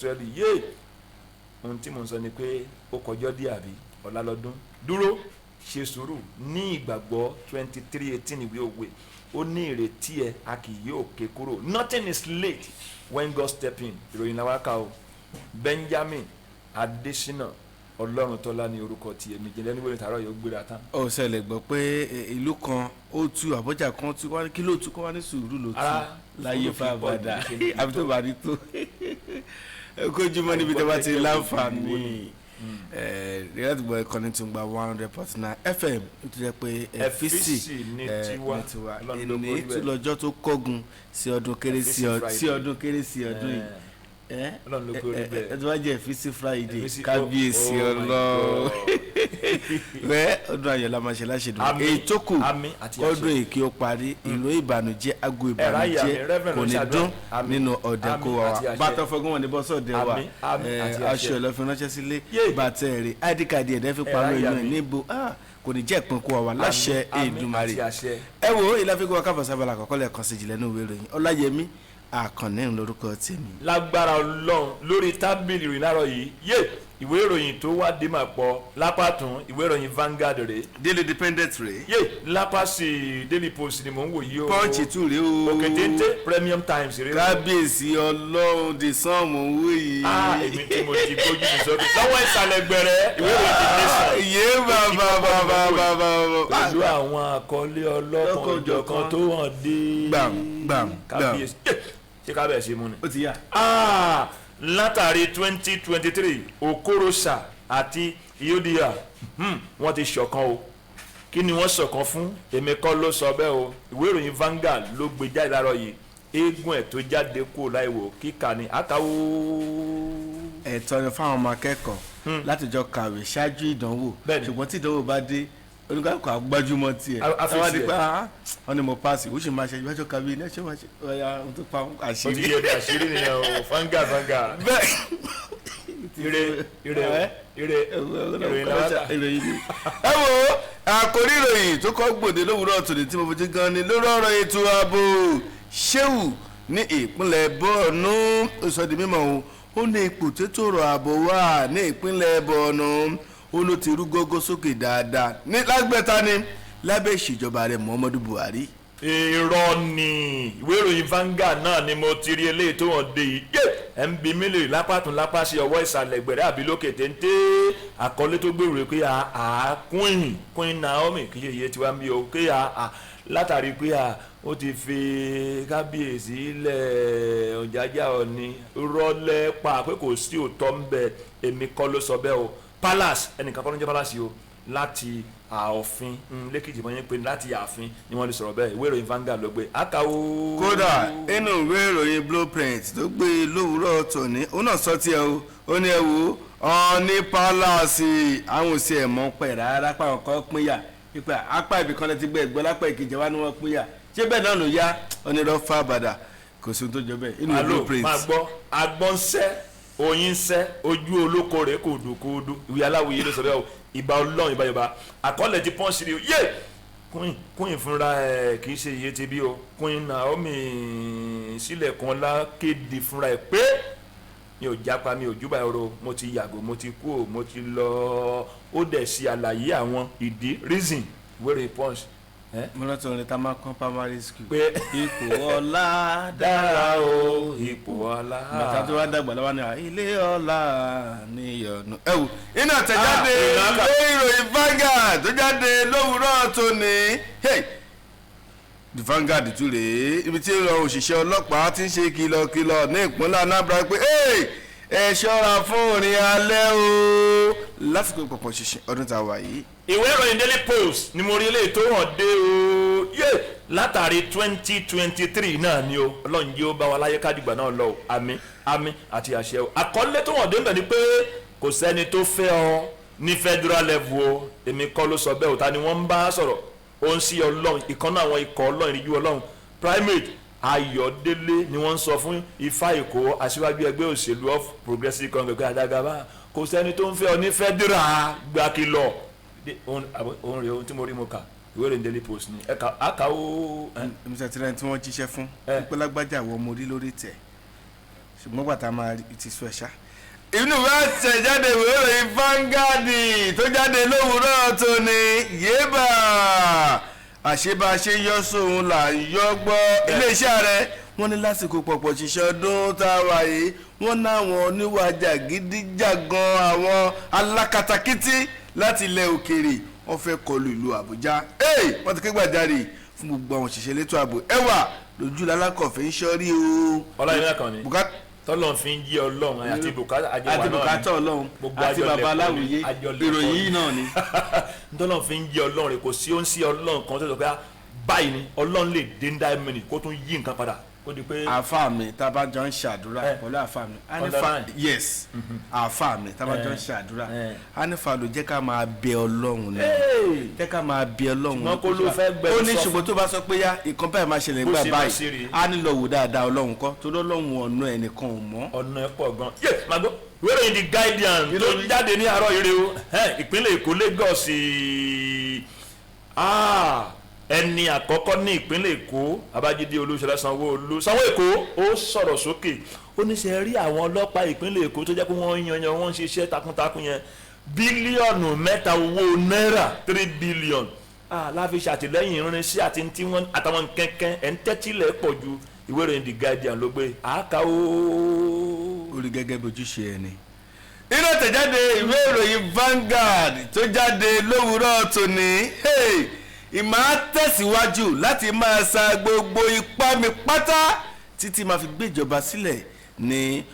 Ísírẹ́lì. Yé, ohun tí mo ń sọ ni pé ó kọjọ́ dí àbí ọ̀la lọ́dún. Dúró, ṣe sùúrù ní ìgbàgbọ́. 23:18 ìwé Òwe, ó ní ìrètí ẹ a kì yóò ké kúrò. Nothing is late when God step in. Ìròyìn làwọn kà o. Benjamin Adesina Ọlọ́runtọ́lá ní orúkọ tí èmi jẹ́ lẹ́nu. Wẹ̀rẹ̀ tààrọ̀ yóò gbéra tán. Ó ṣẹlẹ̀ gbọ́ pé ìlú kan ó tú, àbọ̀jà kan tú, wá ní kí ló tú? Kó wá ní sùúrù ló tú. Ara, láyé sùúrù fi pọ̀ fàbàdà jù ní àbí tó bá rí tó kójúmọ́ níbi tó bá ti láǹfààní láti gbọ́ ìkànnì tó ń gba 100.9 FM, tó jẹ́ pé Ẹ̀físì ẹ̀físì ní tiwa. Ní tiwa. Ọlọ́run ló èní borí tún bẹ́ẹ̀. Lọ́jọ́ tó kọ́gun sí ọdún kérésì Ẹ̀físì sí Friday. ọdún kérésì ọdún yìí. Ọlọ́run ló kórí bẹ́ẹ̀. Ẹ tó bá jẹ́ ẹ̀físì Friday. Ẹ̀físì Kábíyèsí. Oh my Ọlọ́run God. rẹ, ọdún ayọ̀ la máa ṣe láṣẹ dùn. Àmín, Èyí tó kù àmín àti àṣẹ. ọdún èyí kí ó parí, ìlú ìbànújẹ́, ago Ẹ̀rá ìyá mi, ìbànújẹ́ Reverend kò ní Olùṣàdúrà. dún Àmín, nínú ọ̀dẹ àmín kó wa àti àṣẹ. Bàtà fọgún wọn ní bọ́sọ̀dẹ wa. Àmín, àmín àti àṣẹ. Aṣọ ìlọ́fin ránṣẹ́ sílé, Yé. bàtà ẹ̀rẹ̀, ID card ẹ̀dẹ́ fi pamọ́ Ẹ̀rá ìyá inú ẹ̀ mi. níbo. Kò ní jẹ́ ìpín kó wa wà láṣẹ Àmín, àmín Èdùmàrè. àti àṣẹ. Ẹ wo ìlàfíkún wa káfọ́ sábàlá àkọ́kọ́ lẹ́ẹ̀kan sí jìnlẹ̀ ní ìwé ìròyìn. Ọláyẹmí Àkànní lórúkọ tèmi. Lágbára Ọlọ́run, lórí tábìlì ìròyìn láàárọ̀ yìí, yé, ìwé ìròyìn tó wá dé máa pọ̀. Lápá tún ìwé ìròyìn Vanguard rèé. Daily Independent rèé. Yé, lápá sí Daily Post ni mò ń wò yìí o. Punch tún rèé o. Òkè téńté Premium Times rèé o. Kábíyèsí Ọlọ́run, The Sun mò ń wò yìí. Ah, èmi tí mo ti gbójú mi sókè lọ́wọ́ ìsàlẹ̀ gbẹ̀rẹ̀, ìwé ìròyìn The Nation Yé, bàbá bàbá bàbá bàbá. Pẹ̀lú àwọn àkọlé ọlọ́kan-ò-jọ̀kan tó hàn dé. Gbàm gbàm gbàm. Kábíyèsí. Yé, ṣé kábíyèsí mú ni? Ó ti yá. Ah, látàrí 2023, Okorocha àti Iyiodia, wọ́n ti ṣọ̀kan o. Kí ni wọ́n ṣọ̀kan fún? Èmi kọ́ ló sọ bẹ́ẹ̀ o, ìwé ìròyìn Vanguard ló gbé jáde láàárọ̀ yìí. Eégún ẹ̀ tó jáde kúrò láìwò kíkà ni àkàwò. Ẹ̀tọ́ ni fáwọn ọmọ akẹ́kọ̀ọ́ láti jọ kàwé ṣáájú ìdánwò, ṣùgbọ́n tí ìdánwò bá dé, oníkàkọ́ àgbájúmọ́ tiẹ̀. A fèsì Àwọn di ẹ̀. pé, ah, wọ́n ní mo pass, ó sì máa ṣe ìbájọ́ kàwé ní ẹ̀ṣọ́ máa ṣe ọ̀ya ohun tó pa Ó ti àṣírí. yẹ bí àṣírí nìyẹn o. Vanguard, Vanguard. Bẹ́ẹ̀. Ire ire o, ire ìròyìn làwọn kà. Ìròyìn ni. Ẹ wo àkórí ìròyìn tó kọ́ gbòde lówùúrọ̀ tòní tí mo fojú gan ni lórí ọ̀rọ̀ ètò ààbò. Ṣéwù ní ìpínlẹ̀ Bọ́ọ̀nù, ó sọ di mímọ̀ o, ó ní ipò tètò ọ̀rọ̀ ààbò wà ní ìpínlẹ̀ Bọ́ọ̀nù, ó ló ti rú gógó sókè dáadáa ní lágbẹ́ta ni lábẹ́ ìṣèjọba rẹ̀ Muhammadu Buhari. Irọ́ ni. Ìwé ìròyìn Vanguard náà ni mo ti rí eléyìí tó hàn dé yìí. Yé, ẹ̀ ń bi mí lè lápá tún lápá sí ọwọ́ ìsàlẹ̀ gbẹ̀rẹ́ àbí lókè téńté. Àkọlé tó gbèrò rẹ̀ pé a Queen, Queen Naomi, kì í ṣe iye tiwa mi o, pé a látàrí pé a ó ti fi kábíyèsí lẹ̀ Ọ̀jájá Ọ̀ni rọ́lẹ́ pa pé kò sí òótọ́ ń bẹ. Èmi kọ́ ló sọ bẹ́ẹ̀ o. Palace, ẹnìkan kọ́ ló ń jẹ́ palace yìí o, láti ààfin lẹ́kìtì wọ́n yẹn pé láti ààfin ni wọ́n lè sọ̀rọ̀ bẹ́ẹ̀. Ìwé ìròyìn Vanguard ló gbé àkàwò. Kódà inú ìwé ìròyìn Blueprint tó gbé lówùúrọ̀ tòní, òun náà sọ tiẹ̀ o. Ó ní ẹ wo Ọọ̀ni palace, àwọn òsì ẹ̀ mọ́ pẹ̀ rárá pàwọn kan pínyà pípẹ́ apá ibì kan lẹ ti gbé ẹ̀gbọ́n lápá ìkejì wa ni wọ́n pínyà. Ṣé bẹ́ẹ̀ náà ló yá onírọ́ fà bàdà? Kò sí ohun tó jọ bẹ́ẹ̀ inú Alo Blueprint. Máa gbọ́, agbọ́nsẹ́ oyin sẹ́ ojú olóko rẹ̀ kò dùn kò dùn. Ìwé aláwòye ló sọ bẹ́ẹ̀ o. Ìbà Ọlọ́run, ìbà Yorùbá. Àkọọ́lẹ̀ ti Punch rí o. Yé, Queen, Queen fúnra ẹ̀, kì í ṣe iye ti bí o. Queen Naomi Sílẹ̀kùnọlá kéde fúnra ẹ̀ pé mi ò jápa, mi ò júbà ẹ̀rọ, mo ti yàgò, mo ti kú o, mo ti lọ. Ó dẹ̀ ṣe àlàyé àwọn ìdí, reason. Wéré Punch ẹ́. Mo rántí orin tá a máa kọ́ primary school. Pé ipò ọlá dára o, ipò ọlá. Bàtà tó wá dàgbà lọ́wọ́ ni ilé ọlá níyọ̀nù. Ẹ wò iná àtẹ̀jáde Ah, ìlàkà. lórí ìròyìn Vanguard tó jáde lówùúrọ̀ tóní. Hey! The Vanguard tún rèé, ibi tí ìrọ̀ òṣìṣẹ́ ọlọ́pàá ti ń ṣe kìlọ̀kìlọ̀ ní ìpínlẹ̀ Anambra pé, "Hey, ẹ ṣọ́ra fún òrìn alẹ́ o lásìkò pọ̀pọ̀ ṣìṣìn ọdún tá a wà yìí." Ìwé ìròyìn Daily Post ni mo rí eléyìí tó hàn dé o. Yé, látàrí 2023 náà ni o. Ọlọ́run yóò bá wa láyé kádìgbà náà lọ o. Àmín, àmín àti àṣẹ o. Àkọlé tó hàn dé mbẹ̀ ni pé kò sẹ́ni tó fẹ́ ọ ní federal level o. Èmi kọ́ ló sọ bẹ́ẹ̀ o. Ta ni wọ́n ń bá sọ̀rọ̀? Ó ń sí Ọlọ́run ìkànnà àwọn ikọ̀ Ọlọ́run, ìríjú Ọlọ́run Primate Ayọ̀délé ni wọ́n ń sọ fún Ifá Èkó, aṣíwájú ẹgbẹ́ òṣèlú of Progressive Congress, pé àdàgàbà kò sẹ́ni tó ń fẹ́ ọ ní federal gbàkìlọ̀. Òun rèé, ohun tí mo rí mo kà, ìwé ìròyìn Daily Post ni ẹ̀ka àkàwọ́. Mr. Tirẹ̀ tí wọ́n jíṣẹ́ fún Eh. pípẹ́ lágbájá àwọn ọmọ orí lórí tẹ̀. Ṣùgbọ́n bàtà máa rí ti sọ ẹ̀ ṣá. Inú wa ṣẹ̀ jáde ìwé ìròyìn Vanguard tó jáde lówùúrọ̀ tóní. Yéèbà, àṣebàṣe yọ sóhun là ń yọ gbọ́. Iléeṣẹ́ rẹ̀ wọ́n ní lásìkò pọ̀pọ̀ ṣiṣẹ́ ọdún tá a wà yìí, wọ́n náwọn oníwà jàgídíjàgan, àwọn alákatakítí láti ilẹ̀ òkèèrè, wọ́n fẹ́ kọlu ìlú Àbújá. Wọ́n ti ké gbàjarè fún gbogbo àwọn òṣìṣẹ́ elétò ààbò, ẹ wà lójú lálákọ̀ọ́fẹ́ ń ṣọ́rí o. Ọlọ́run náà kàn ní tọ́lọ́n fi ń jí Ọlọ́run àti bùkátà àjẹwà náà àti ni. Bùkátà Ọlọ́run Gbogbo àti àjọlẹ̀kọ́ baba ni, aláwìyé àjọlẹ̀kọ́ ìròyìn ni. yìí náà ni. Tọ́lọ́n fi ń jí Ọlọ́run rẹ̀, kò sí ó ń sí Ọlọ́run kan tó sọ pé, ah, báyìí ni Ọlọ́run lè dé ní dáì mìíràn kó tún yí nǹkan padà kó di pé. Àáfàá mi, tá a bá jọ ń ṣàdúrà pẹ̀lú àáfàá mi, a ní fa Underline. Yes, àáfàá mi, tá a bá jọ ń ṣàdúrà, a ní fa ló jẹ́ ká máa bẹ Ọlọ́run ni, jẹ́ ká máa bẹ Ọlọ́run. Ṣùgbọ́n kó ló fẹ́ gbẹnu Ó ní sọ. ṣùgbọ́n tó bá sọ pé yá ìkan báyìí máa ṣẹlẹ̀ Bó nígbà ṣe máa ṣe báyìí, rèé. á ní lọ wò dáadáa, Ọlọ́run kọ́, torí Ọlọ́run ọ̀nà ẹnìkan ò mọ̀. Ọ̀nà ẹ̀ pọ̀ gan. Yé, màá gbọ́ ìwé ìròyìn The Guardian tó jáde ní àárọ̀ ire o. Ìpínlẹ̀ Èkó, Lagos, ẹni àkọ́kọ́ ní ìpínlẹ̀ Èkó, Babájídé Olúṣọlá Sanwó-Olú, Sanwó Èkó, ó sọ̀rọ̀ sókè. Ó ní ṣe rí àwọn ọlọ́pàá ìpínlẹ̀ Èkó tó jẹ́ pé wọ́n ń yanyan, wọ́n ń ṣiṣẹ́ takuntakun yẹn, 3 bílíọ̀nù owó náírà, 3 billion, láfi ṣàtìlẹ́yìn irinṣẹ́ àti tí wọ́n àtàwọn kẹ̀kẹ́ ẹ̀ ń tẹ́tílẹ̀ pọ̀ ju. Ìwé ìròyìn The Guardian ló gbé àáká o. Orí gẹ́gẹ́ bí ojúṣe ẹni. Inú àtẹ̀jáde ìwé ìròyìn Vanguard tó jáde lówùúrọ̀ tòní, hey, ìmọ̀ á tẹ̀síwájú láti máa sa gbogbo ipá mi pátá títí máa fi gbéjọba sílẹ̀ ní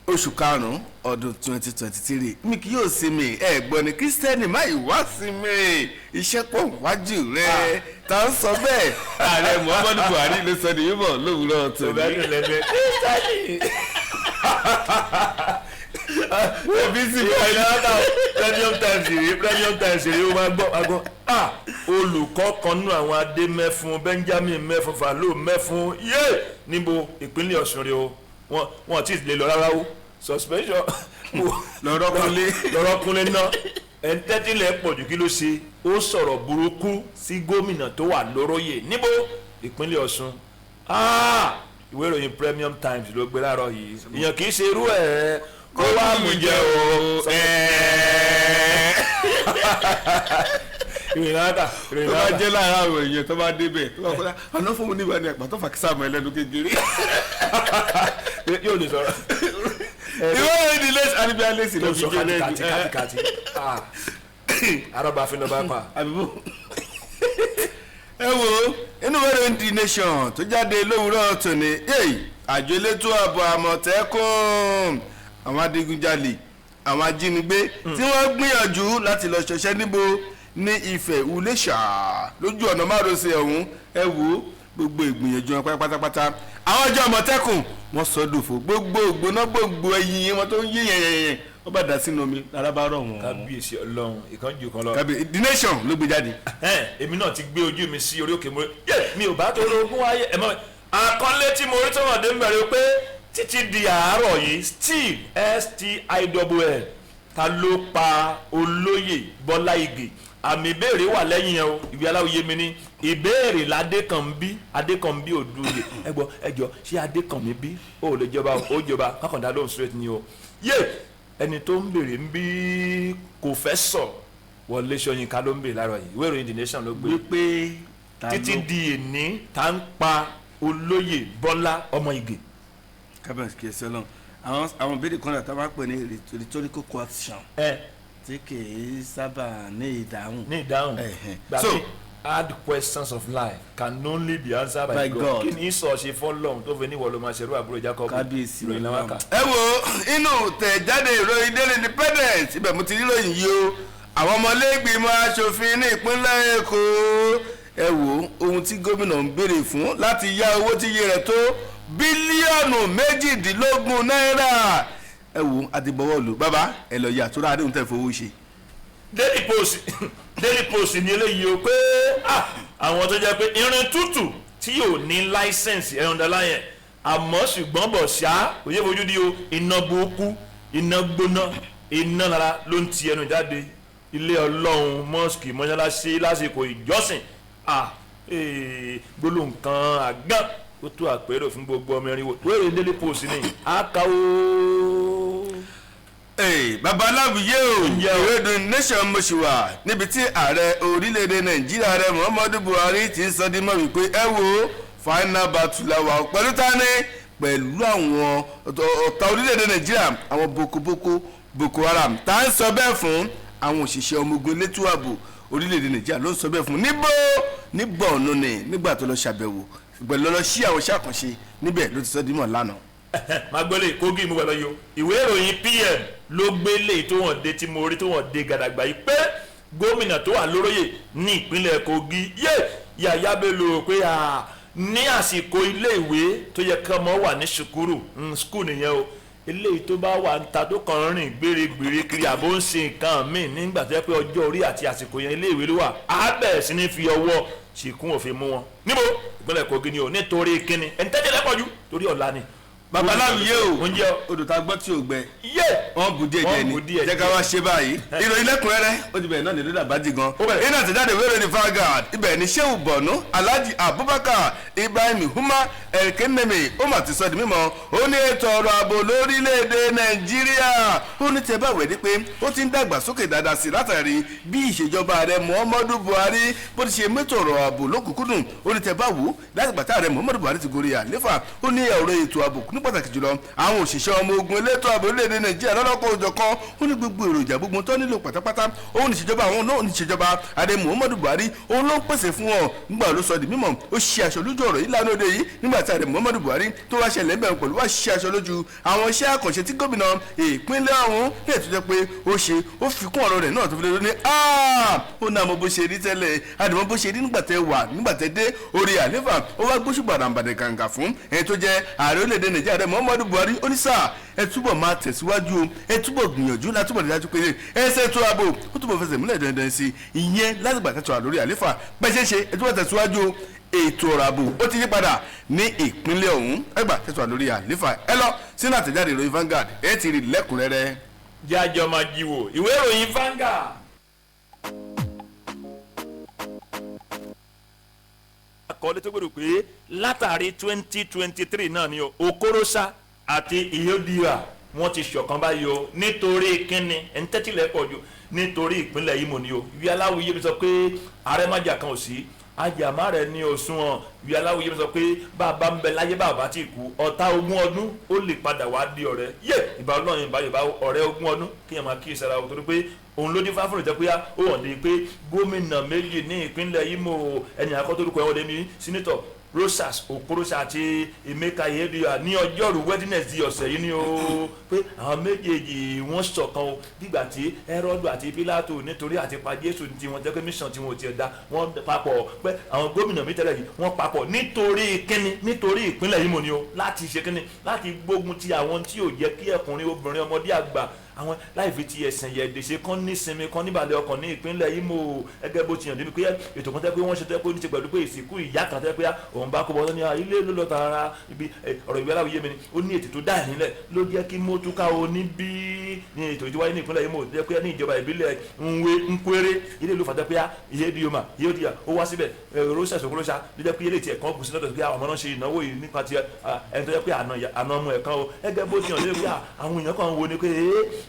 oṣù karùn-ún ọdún 2023. Mi kì yóò sinmi. Ẹ gbọ́ ni, Kírísítẹ́nì má ìwá sinmi, iṣẹ́ pọ̀ wájú rẹ̀. Tá ń sọ bẹ́ẹ̀? Ààrẹ Muhammadu Buhari ló sọ ní yíbọ̀ lówùúrọ̀ tòní. Kírísítẹ́nì. Ẹbí sì bá Ìlànà Premium Times rèé, Premium Times rèé. Ó máa gbọ́, máa gbọ́. Ah, olùkọ́ kan nínú àwọn adé mẹ́fun, Benjamin mẹ́fun, Fàlọ́ mẹ́fun yé níbo, ìpínlẹ̀ Ọ̀ṣun rèé o. Wọ́n ti lè lọ rárá o, suspension. Lọ́rọ̀ kúnlé. Lọ́rọ̀ kúnlé náà ẹ̀ ń tẹ́tílẹ̀ pọ̀ jù. Kí ló ṣe? Ó sọ̀rọ̀ burúkú sí gómìnà tó wà lóróyè níbo, ìpínlẹ̀ Ọ̀ṣun. Ah, ìwé ìròyìn Premium Times ló gbé láàárọ̀ yìí. Ìyẹn kì í ṣe irú ẹ̀ kó wá mú jẹ o. Ìròyìn náà kà, ìròyìn Tó bá náà kà. jẹ́ láàárọ̀ àwọn èèyàn tó bá débẹ̀, tó bá kọ́lá ọ̀nà fún mi nígbà ní àgbà tó fàkísà mọ́ ẹlẹ́nu kékeré. Yóò lè sọ̀rọ̀. Ìwé ìròyìn The Late Alibia Lẹ́sì Tó ló fi sọ jẹ́ lẹ́nu. kátikàti kátikàti. Ah, arọ́bàfin lọ́ba pa. Àbíbò ẹ wo inú ìwé ìròyìn The Nation tó jáde lówùúrọ̀ tòní, hey, àjọ elétò ààbò Àmọ̀tẹ́kùn, àwọn adigunjalè, àwọn ajínigbé tí wọ́n gbìyànjú láti lọ ṣọṣẹ́ níbo ní Ifẹ̀ Iléṣà lójú ọ̀nà márosẹ̀ ọ̀hún, ẹ wo gbogbo ìgbìyànjú wọn pátápátá, àwọn ọjọ́ Àmọ̀tẹ́kùn wọ́n sọ dòfò. Gbogbo ògbóná, gbogbo ẹyin wọn tó ń yé yẹ̀yẹ̀yẹ̀, wọ́n bá dà sínú omi lára bá rọ̀ wọ́n. Kábíyèsí Ọlọ́run, ìkànjú kan lọ. Kábíyèsí, The Nation ló gbé jáde. Ẹn, èmi náà ti gbé ojú mi sí orí òkè, mo yé mi ò bá tó orogún wáyé ẹ mọ àkọlé tí mo rí tó hàn dé ń bẹ̀rẹ̀ pé títí di àárọ̀ yìí still still, ta ló pa olóyè Bọ́lá Ìgè? Àmì ìbéèrè wà lẹ́yìn ẹ o. Ìwé aláwòye mi ní ìbéèrè ládékànbí, Adékànbí Òdúyè. Ẹ gbọ́, ẹ jọ, ṣé Adékànbí bí ó lè jọba? Ó jọba kákàndá lóhùn straight ni o. Yé, ẹni tó ń béèrè ń bí kò fẹ́ sọ. Wọlé Ṣóyínká ló ń béèrè láàárọ̀ yìí. Ìwé ìròyìn The Nation ló gbé. Wípé ta Títí ló di èní, tá ń pa olóyè Bọ́lá ọmọ Ìgè? Kábíyèsí, kìí ṣe Ọlọ́run. Àwọn ìbéèrè kan náà tá a máa ń pè ní rhetorical question Ẹ tí kìí sábà ní ìdáhùn. Ní ìdáhùn. Gbàgbé. Hard questions of life can only be answered by By God. God. Kí ni sọ ṣe fọlọ́run tó fi ní ìwọ ló máa ṣerú àbúrò Jacob? Kábíyèsí. Ìròyìn làwọn kà. Ẹ wo inú tẹ̀jáde ìròyìn Daily Independent, ibẹ̀ mo ti rí ìròyìn yìí o. Àwọn ọmọlẹ́gbìmọ̀ aṣòfin ní ìpínlẹ̀ Èkó, ẹ wo ohun tí gómìnà ń béèrè fún láti yá owó tí iye rẹ̀ tó 18 bílíọ̀nù náírà. Ẹ wo àdìbọ̀wọ̀lù bàbá ẹ lọ yà tó rà àdéhùn tẹ̀ fowó ṣe. Daily Post, Daily Post ní eléyìí o pé, ah, àwọn tó jẹ́ pé irin tútù tí yóò ní license ẹ̀rọ ńdọ́lá yẹn, àmọ́ ṣùgbọ́n bọ̀ ṣá kò yẹ fojú di o. Iná burúkú, iná gbóná, iná lára ló ń ti ẹnu jáde. Ilé Ọlọ́run, mọ́sìkì, mọ́ṣáláṣí lásìkò ìjọsìn, ah, gbólóhùn kan àgán. Ó tó àpérò fún gbogbo ọmọ irinwó. Wéèrè Daily Post ni àkàwọ́. Babaláwìyé o, ìwé The Nation mo ṣì wà níbi tí ààrẹ orílẹ̀-èdè Nàìjíríà rẹ̀ Muhammadu Buhari ti ń sọ di mọ́ wípé ẹ wo final battle la wà pẹ̀lú tani, pẹ̀lú àwọn ọ̀tá orílẹ̀-èdè Nàìjíríà, àwọn bokoboko Boko Haram. Tá à ń sọ bẹ́ẹ̀ fún àwọn òṣìṣẹ́ ọmọ ogun elétò ààbò orílẹ̀-èdè Nàìjíríà ló ń sọ bẹ́ẹ̀ fún níbo ní Borno ni nígbà tó lọ ṣàbẹ̀wò pẹ̀lú lọ sí àwọn iṣẹ́ àkànṣe níbẹ̀ ló ti sọ dímọ̀ lánàá. Magbele Kogi mú gbàgbọ́ yìí o. Ìwé ìròyìn PM ló gbélé tó wọ́n dé tí mo rí tó wọ́n dé gàdàgbà yìí pé gómìnà tó wà lóróyè ní ìpínlẹ̀ Kogi yé Yàyà Bello pé ní àsìkò iléèwé tó yẹ kí ọmọ wà ní sùkúrù, skul nìyẹn o, eléyìí tó bá wà ń ta tó kàn ń rìn gbèrègbèrè kiri àbó ń sin nǹkan míì nígbà tó yẹ pé ọjọ́ orí àti àsìkò yẹn iléèwé ló wà, á bẹ̀rẹ̀ sí ní fi ọwọ́ ṣìkún òfin mú wọn. Níbo ìpínlẹ̀ Kogi ni o, nítorí kíni ẹni tẹ́tẹ́ lẹ́pọ̀jù torí ọ̀la ni. Babaláwìyé o, odò tá a gbọ́ tí ò gbẹ wọ́n bù díẹ̀ díẹ̀ ni, jẹ́ ká wá ṣe báyìí. Ìròyìn lẹ́kùnrẹ́rẹ́ ó ti bẹ̀rẹ̀ náà nílùú àbájí gan. Iná àtẹ̀jáde wéré ní Vanguard, ibẹ̀ ni Shehu Borno Alhaji Abubakar Ibrahim Huma Elkenemi ó mà ti sọ di mímọ̀. Ó ní ètò ọrọ̀ ààbò lórílẹ̀‐èdè Nàìjíríà, ó ní tẹ́ bá wẹ̀ ní pé ó ti ń dàgbàsókè dáadáa sí látàrí bí ìṣèjọba ààrẹ Muhammadu Buhari bó ti ṣe mẹ́tò ọ̀rọ̀ ààbò lókùnkúndùn. Ó ní tẹ́ bá wò látìgbà tá ààrẹ Muhammadu Buhari ti gorí àléfà, ó ní ọ̀rọ̀ ètò ààbò ní pàtàkì jùlọ àwọn òṣìṣẹ́ ọmọ ogun elétò ààbò orílẹ̀-èdè Nàìjíríà lọ́lọ́kọ̀ òjọ̀kan, ó ní gbogbo èròjà gbogbo tó nílò pátápátá òun níṣèjọba àwọn náà níṣèjọba ààrẹ Muhammadu Buhari òun ló ń pèsè fún wọn. Nígbà ló sọ di mímọ̀, ó ṣe aṣọ lójú ọ̀rọ̀ yìí lánàá òde yìí nígbà tí ààrẹ Muhammadu Buhari tó wá ṣẹlẹ̀ ń bẹ̀rù pẹ̀lú wá ṣe aṣọ lójú àwọn iṣẹ́ àkànṣe tí gómìnà ìpínlẹ̀ ọ̀hún ní ètò jẹ́ pé ó ṣe, ó fi kún ọ̀rọ̀ rẹ̀ náà tó fi lé ní ó náà mọ bó ṣe rí tẹ́lẹ̀ àdìmọ́ bó ṣe rí nígbà tẹ́ wà nígbà tẹ́ dé orí àléfà. Ó wá gbóṣùbà ràǹbàdàn kàǹkà fún ẹni tó jẹ́ ààrẹ orílẹ̀-èdè Nàìjíríà rẹ̀ Muhammadu Buhari. Ó ní sáà ẹ túbọ̀ máa tẹ̀síwájú o, ẹ túbọ̀ gbìyànjú látúbọ̀ dájú pé ẹsẹ̀ tó ààbò ó túbọ̀ fẹsẹ̀ múlẹ̀ dandan sí i, ìyẹn látìgbà tẹ̀sán àlórí àléfà pẹ́ṣẹ́ ṣe ẹ túbọ̀ tẹ̀síwájú o, ètò ọ̀rọ̀ ààbò ó ti yí padà ní ìpínlẹ̀ ọ̀hún. Ẹgbà tẹ̀sán àlórí àléfà ẹ lọ sínú àtẹ̀jáde ìròyìn Vanguard ẹ ti rí lẹ́kùnrẹ́rẹ́. Jájọ máa jíwò ìwé ìròyìn Vanguard. Àkọọ́lẹ̀ tó gbèrò pé látàrí 2023 náà ni o, Okorocha àti Ihedioha wọ́n ti ṣọ̀kan báyìí o, nítorí kínni ẹni tẹ́tìlẹ̀ pọ̀ jù nítorí ìpínlẹ̀ Imo ni o. Ìwé aláwìyé mi sọ pé ààrẹ májà kan ò sí, ajàmá rẹ̀ ní òṣùwọ̀n. Ìwé aláwìyé mi sọ pé bàbá ń bẹ láyé bàbá ti kú, ọ̀tá ogún ọdún ó lè padà wá di ọ̀rẹ́. Yé ìbá ọlọ́run ìbá yorùbá ọ̀rẹ́ ogún ọdún kí ẹ̀ máa kí ìsara o, torí pé òun ló dín fáfúrò jẹ́ pé ó hàn dé pé gómìnà méjì ní ìpínlẹ̀ Imo, ẹni àkọ́tórúkọ ẹ̀wọ̀n dẹ́mi sínítọ̀ Rosas Okorocha àti Emeka Ihedioha ní ọjọ́rú Wednesday ọ̀sẹ̀ yìí ni o, pé àwọn méjèèjì wọ́n ṣọ̀kan o, nígbà tí Hẹ́rọ́dù àti Pílátù nítorí àti pa Jésù tí wọ́n jẹ́ pé mission tí wọ́n ò tiẹ̀ da wọ́n papọ̀, pé àwọn gómìnà mi tẹ́lẹ̀ yìí wọ́n papọ̀ nítorí kíni, nítorí ìpínlẹ̀ Imo ni o, láti ṣe kíni, láti gbógun ti àwọn tí ò jẹ́ kí ẹkùnrin obìnrin ọmọdé àgbà àwọn láì fi ti ẹ̀sìn yẹ̀dẹ̀ ṣe kán nísinmi kán níbàlẹ̀ ọkàn ní ìpínlẹ̀ Imo. Ẹgẹ́ bó ti yàn débi pé ètò kan tẹ́ pé wọ́n ṣe tẹ́ pé ó ní ṣe pẹ̀lú pé ìsìnkú ìyá kan tẹ́ pé òun bá kó bọ́ ní ilé ló lọ tààrà ibi ọ̀rọ̀ ìwé aláwìyé mi ni ó ní ètò tó dá ìnílẹ̀ ló jẹ́ kí mọ́túká oní bí ní ètò ìjọba ní ìpínlẹ̀ Imo jẹ́ pé ní ìjọba ìbílẹ̀ Nwe Nkwere ilé ìlú fàtẹ́ pé Ihedioha Ihedioha ó wá síbẹ̀ Rosas Okorocha ló jẹ́ pé ilé tiẹ̀ kan kù sí lọ́dọ̀ pé àwọn ọmọ náà ṣe ìnáwó yìí nípa ti ẹni tó jẹ́ pé àna ọmọ ẹ̀ kan o. Ẹgẹ́ bó ti hàn lé pé àwọn èèyàn kan wo ni pé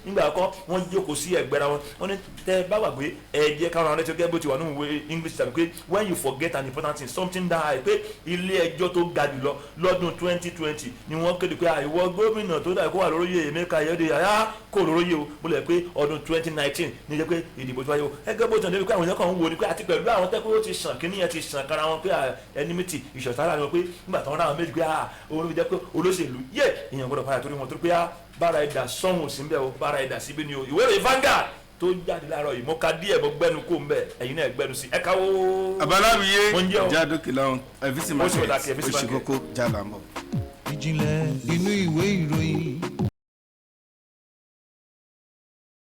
nígbà kan wọ́n jókòó sí ẹ̀gbẹ́ra wọn, wọ́n ní tẹ́ bá gbàgbé ẹ jẹ́ káwọn ará ẹtí bó ti wà nínú ìwé English tàbí pé when you forget an important thing something die, pé ilé ẹjọ́ tó ga jùlọ lọ́dún 2020 ni wọ́n kéde pé àìwọ gómìnà tó dà kó wà lóróyè Emeka Ihedioha kò lóróyè o, bó lẹ̀ pé ọdún 2019 ní jẹ́ pé ìdìbò tó wáyé o. Ẹgbẹ́ bó ti hàn débi pé àwọn èèyàn kan ń wo ni pé àti pẹ̀lú àwọn tẹ́kọ̀ ó ti sàn kíní yẹn ti sàn kára wọn pé ẹnimítì ìṣọ̀tara ni wọn pé nígbà tó ń ra àwọn méjì pé òun ló fi jẹ́ pé olóṣèlú yé èèyàn gbọ́dọ̀ padà torí wọn torí pé bára ẹ̀dà sọ́hùn sí mbẹ́ o, bára ẹ̀dà síbí ni o. Ìwé ìròyìn Vanguard tó jáde láàárọ̀ yìí mo ka díẹ̀ mo gbẹ́nu kó mbẹ́ ẹ̀yin náà gbẹ́nu sí ẹ̀ka wo. Abaláwìyé jádókè lọ́hùn ẹ̀físì market oṣù kókó jálàmọ́. Ìjìnlẹ̀ inú ìwé ìròyìn.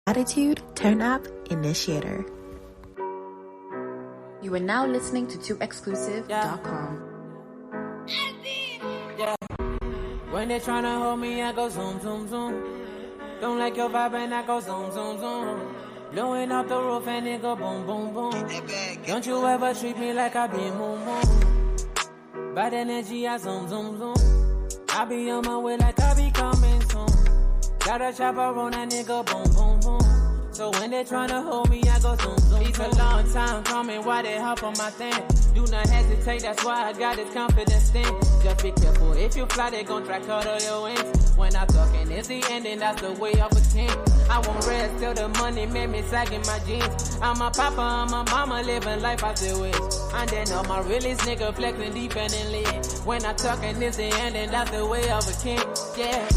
Attitude Turn Up Initiator. You are now listening to 2exclusive.com. Yeah. When they tryna hold me, I go zoom, zoom, zoom. Don't like your vibe and I go zoom, zoom, zoom. Blowing up the roof and it go boom, boom, boom. Don't you ever treat me like I be moon, moon. Bad energy, I zoom, zoom, zoom. I be on my way like I be coming soon. Got a chopper on that nigga, boom, boom, boom. So when they tryna hold me, I go zoom, zoom. It's a long time coming, why they hop on my thing? Do not hesitate, that's why I got this confidence thing. Just be careful, if you fly, they gon' try cut all your wings. When I'm talking, it's the ending, that's the way of a king. I won't rest till the money made me sag in my jeans. I'm a papa, I'm a mama, living life I still wish. And then all my realest nigga flexing dependently. When I'm talking, it's the ending, that's the way of a king, yeah.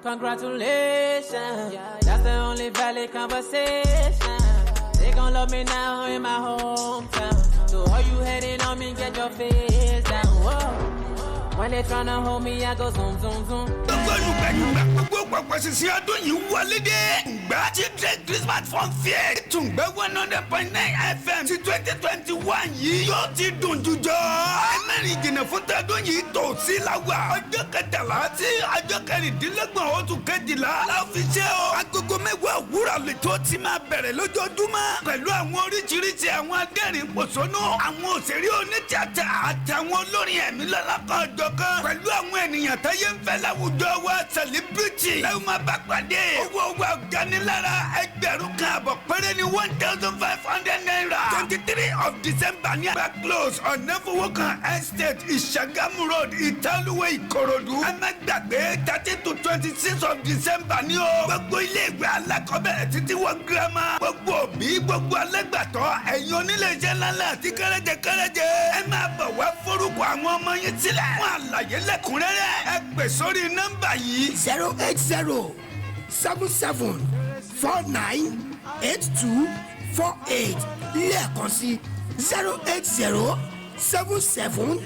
Congratulations, that's the only valid conversation. They gon' love me now in my hometown. So all you hating on me, get your face down. Whoa. When they tryna hold me, I go zoom, zoom, zoom. Gbogbo pọ̀pọ̀ ṣinṣin ọdún yìí wọlé dé. Ǹgbà Children Christmas Fun Fair Tùngbẹ́ 100.9 FM ti 2021 yìí yóò ti dùn jùjọ. Ẹlẹ́rìí jìnnà fún tọdún yìí tò sí la wà. Ọjọ́ 13 sí ọjọ́ 26 oṣù kejìlá la fi ṣe o. Agogo 10 òwúrọ̀ lè tó ti máa bẹ̀rẹ̀ lójoojúmọ́. Pẹ̀lú àwọn oríṣiríṣi àwọn adẹ́rìn pòṣónú, àwọn òṣèré onítíátà àtàwọn olórin ẹ̀mí lọ́lọ́kan-ò-jọ̀kan. Pẹ̀lú àwọn ènìyàn táyé ń fẹ́ láwùjọ wa celebrity lẹ́yìn máa bá pàdé. Owó wa ganilára 1,500 péré ní ₦1,500. 23 of December ní àgbà close ọ̀nàfọwọ́kàn estate Ìṣàgámù road Ìtàlúwẹ̀ Ìkòròdú. Ẹ má gbàgbé 13 to 26 of December ní o. Gbogbo ilé ìwé alákọ̀ọ́bẹ̀rẹ̀ títí wọ girama. Gbogbo òbí gbogbo alágbàtọ́ ẹ̀yin oníléeṣẹ́ ńláńlá àti kẹ́rẹ́jẹ kẹ́rẹ́jẹ. Ẹ máa bọ̀ wá forúkọ àwọn ọmọ yín sílẹ̀. Fún àlàyé lẹ́kùnrẹ́rẹ́ ẹ pè sórí nọ́mbà yìí. 080 77 49 82 48 lẹ́ẹ̀kan sí 080 77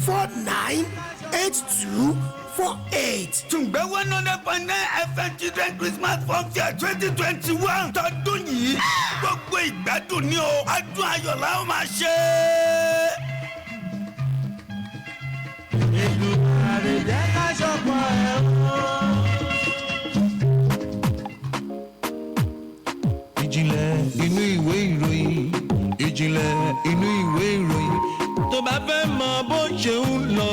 49 82 48. Tùngbẹ́ 100.9 FM Children Christmas Fun Fair 2021 tọdún yìí gbogbo ìgbádùn ni o adùn ayọ̀ la ó máa ṣe. Ìlú àrèjẹ́ ká ṣọ̀pọ̀ ẹ̀ wọ́n. Ìjìnlẹ̀ inú ìwé ìròyìn, ìjìnlẹ̀ inú ìwé ìròyìn. Tó bá fẹ́ mọ bó ṣe ń lọ.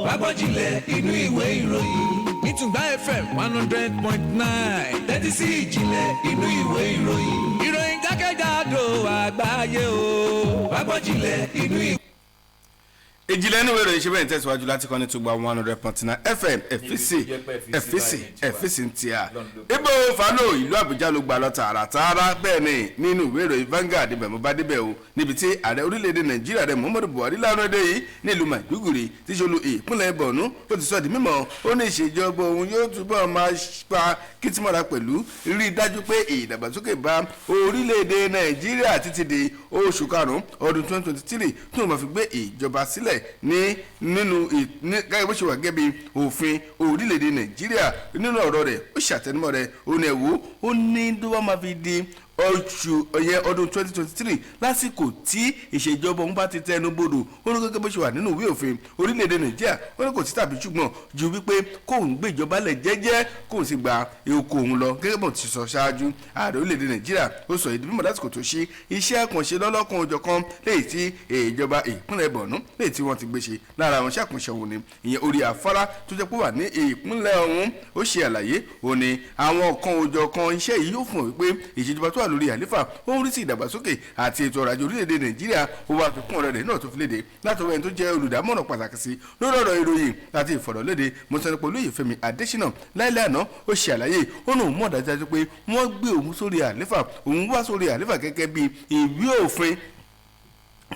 Wá gbọ́ ìjìnlẹ̀ inú ìwé ìròyìn. Ní Tùngbà FM 100.9. Tẹ́tí sí ìjìnlẹ̀ inú ìwé ìròyìn. Ìròyìn jákèjádò àgbáyé o. Wá gbọ́ ìjìnlẹ̀ inú ìwé. Ìjìnlẹ̀ inú ìwé ìròyìn ṣe bẹ́ẹ̀ ń tẹ̀síwájú láti kọ́ni tó gba 100.9 FM ẹ̀fíìsì ẹ̀fíìsì ẹ̀fíìsì ń tíya. Ibo Fano ìlú Àbújá ló gbà lọ tààràtààrà bẹ́ẹ̀ ni nínú ìwé ìròyìn Vanguard ibẹ̀ mo bá débẹ̀ o níbi tí ààrẹ orílẹ̀-èdè Nàìjíríà rẹ̀ Muhammadu Buhari lánàá dé yìí nílùú Maiduguri tí ṣolú ìpínlẹ̀ Borno ó ti sọ di mímọ̀ ó ní ìṣèjọba òun yóò túbọ̀ máa pa kìtìmọ́ra pẹ̀lú rí i dájú pé ìdàgbàsókè bá orílẹ̀-èdè Nàìjíríà títí di oṣù karùn-ún ọdún 2023 tí wọ́n máa fi gbé ìjọba sílẹ̀ ní nínú gẹ́gẹ́ bó ṣe wà gẹ́gẹ́ bí òfin orílẹ̀-èdè Nàìjíríà nínú ọ̀rọ̀ rẹ̀ ó ṣàtẹnumọ́ rẹ̀ ó ní ẹ̀wò ó ní tó bá máa fi di oṣù ọyẹ ọdún 2023 lásìkò tí ìṣèjọba òun bá ti tẹnu bodò ó ní gẹ́gẹ́ bó ṣe wà nínú ìwé òfin orílẹ̀-èdè Nàìjíríà ó ní kò sí tàbí ṣùgbọ́n ju wípé kóun gbé ìjọba lẹ̀ jẹ́jẹ́ kóun sì gba oko òun lọ gẹ́gẹ́ bó ti sọ ṣáájú ààrẹ orílẹ̀-èdè Nàìjíríà ó sọ ìdí mímọ̀ lásìkò tó ṣí iṣẹ́ àkànṣe lọ́lọ́kan òjọ̀kan léyìí tí ìjọba ìpínlẹ̀ Borno léyìí tí wọ́n ti gbé ṣe lára àwọn iṣẹ́ àkànṣe òun ni ìyẹn orí afárá tó jẹ́ pé wà ní ìpínlẹ̀ ọ̀hún ó ṣe àlàyé òun ni àwọn kan òjọ̀kan iṣẹ́ yìí yóò fún wípé ìṣèjọba tó wà lórí àléfà ó ń rí sí ìdàgbàsókè àti ètò ọrọ̀ ajé orílẹ̀-èdè Nàìjíríà ó wá fi kún ọ̀rọ̀ rẹ̀ náà tó fi léde látọwọ́ ẹni tó jẹ́ olùdámọ̀ràn pàtàkì sí lórí ọ̀rọ̀ ìròyìn àti ìfọ̀rọ̀lédè mọ̀sánipọ̀ olóyè Fẹ́mi Adésínà láìlẹ́ àná ó ṣe àlàyé ó ní òun mọ̀ dájú pé wọ́n gbé òun sórí àléfà òun wá sórí àléfà gẹ́gẹ́ bí ìwé òfin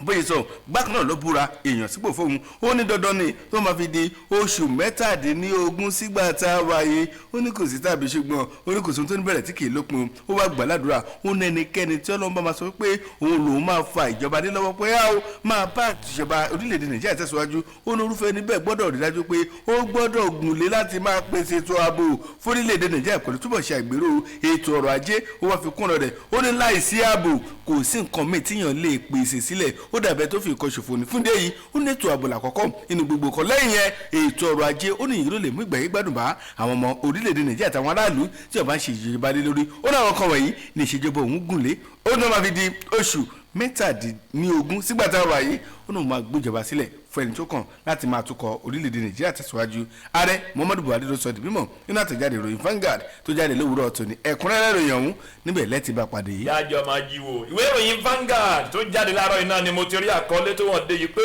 bóyá sọ bákan náà ló búra èèyàn sípò fóun ó ní dandan ni tó máa fi di oṣù 17 sígbà tá a wáyé ó ní kò sí tàbí ṣùgbọ́n ó ní kò sí ohun tó ní bẹ̀rẹ̀ tí kì í lópin ó wá gbàládùra ó ní ẹnikẹ́ni tí Ọlọ́run bá máa sọ pé òun lòun máa fa ìjọba dé lọ́wọ́ pé ó máa bá ìjọba orílẹ̀-èdè Nàìjíríà tẹ̀síwájú ó ní orúfẹ́ níbẹ̀ gbọ́dọ̀ rí dájú pé ó gbọ́dọ̀ gùnlé láti máa pèsè ètò ààbò fórílẹ̀-èdè Nàìjíríà pẹ̀lú túbọ̀ ṣe àgbèrò ètò ọrọ̀ ajé ó wá fi kún ọ̀rọ̀ rẹ̀ ó ní láìsí ààbò kò sí nǹkan míì tíyàn lè pèsè sílẹ̀ ó dàbẹ̀ tó fi nǹkan ṣòfò ní fúndé yìí ó ní ètò ààbò làkọ́kọ́ inú gbogbo kan lẹ́yìn yẹn ètò ọrọ̀ ajé ó ní ìyẹn ló lè mú ìgbà yìí gbádùn bá àwọn ọmọ orílẹ̀-èdè Nàìjíríà àtàwọn aráàlú tí ọba ń ṣe ìjọba lé lórí ó ní àwọn kan wọ̀nyí ní ìṣèjọba òun gùn lé ó ní wọ́n máa fi di oṣù 17 sígbà tá a wà yìí, ó náà máa gbéjọba sílẹ̀ fún ẹni tó kàn láti máa tukọ̀ orílẹ̀-èdè Nàìjíríà tẹ̀síwájú. Ààrẹ Muhammadu Buhari ló sọ di mímọ̀ nínú àtẹ̀jáde ìròyìn Vanguard tó jáde lówùúrọ̀ tòní. Ẹ̀kúnrẹ́rẹ́ ìròyìn ọ̀hún níbẹ̀ lẹ́ẹ̀tì bá pàdé yìí. Yájọ máa jí wo ìwé ìròyìn Vanguard tó jáde láàárọ̀ iná ni mo ti rí àkọlé tó wọ́n dé yìí pé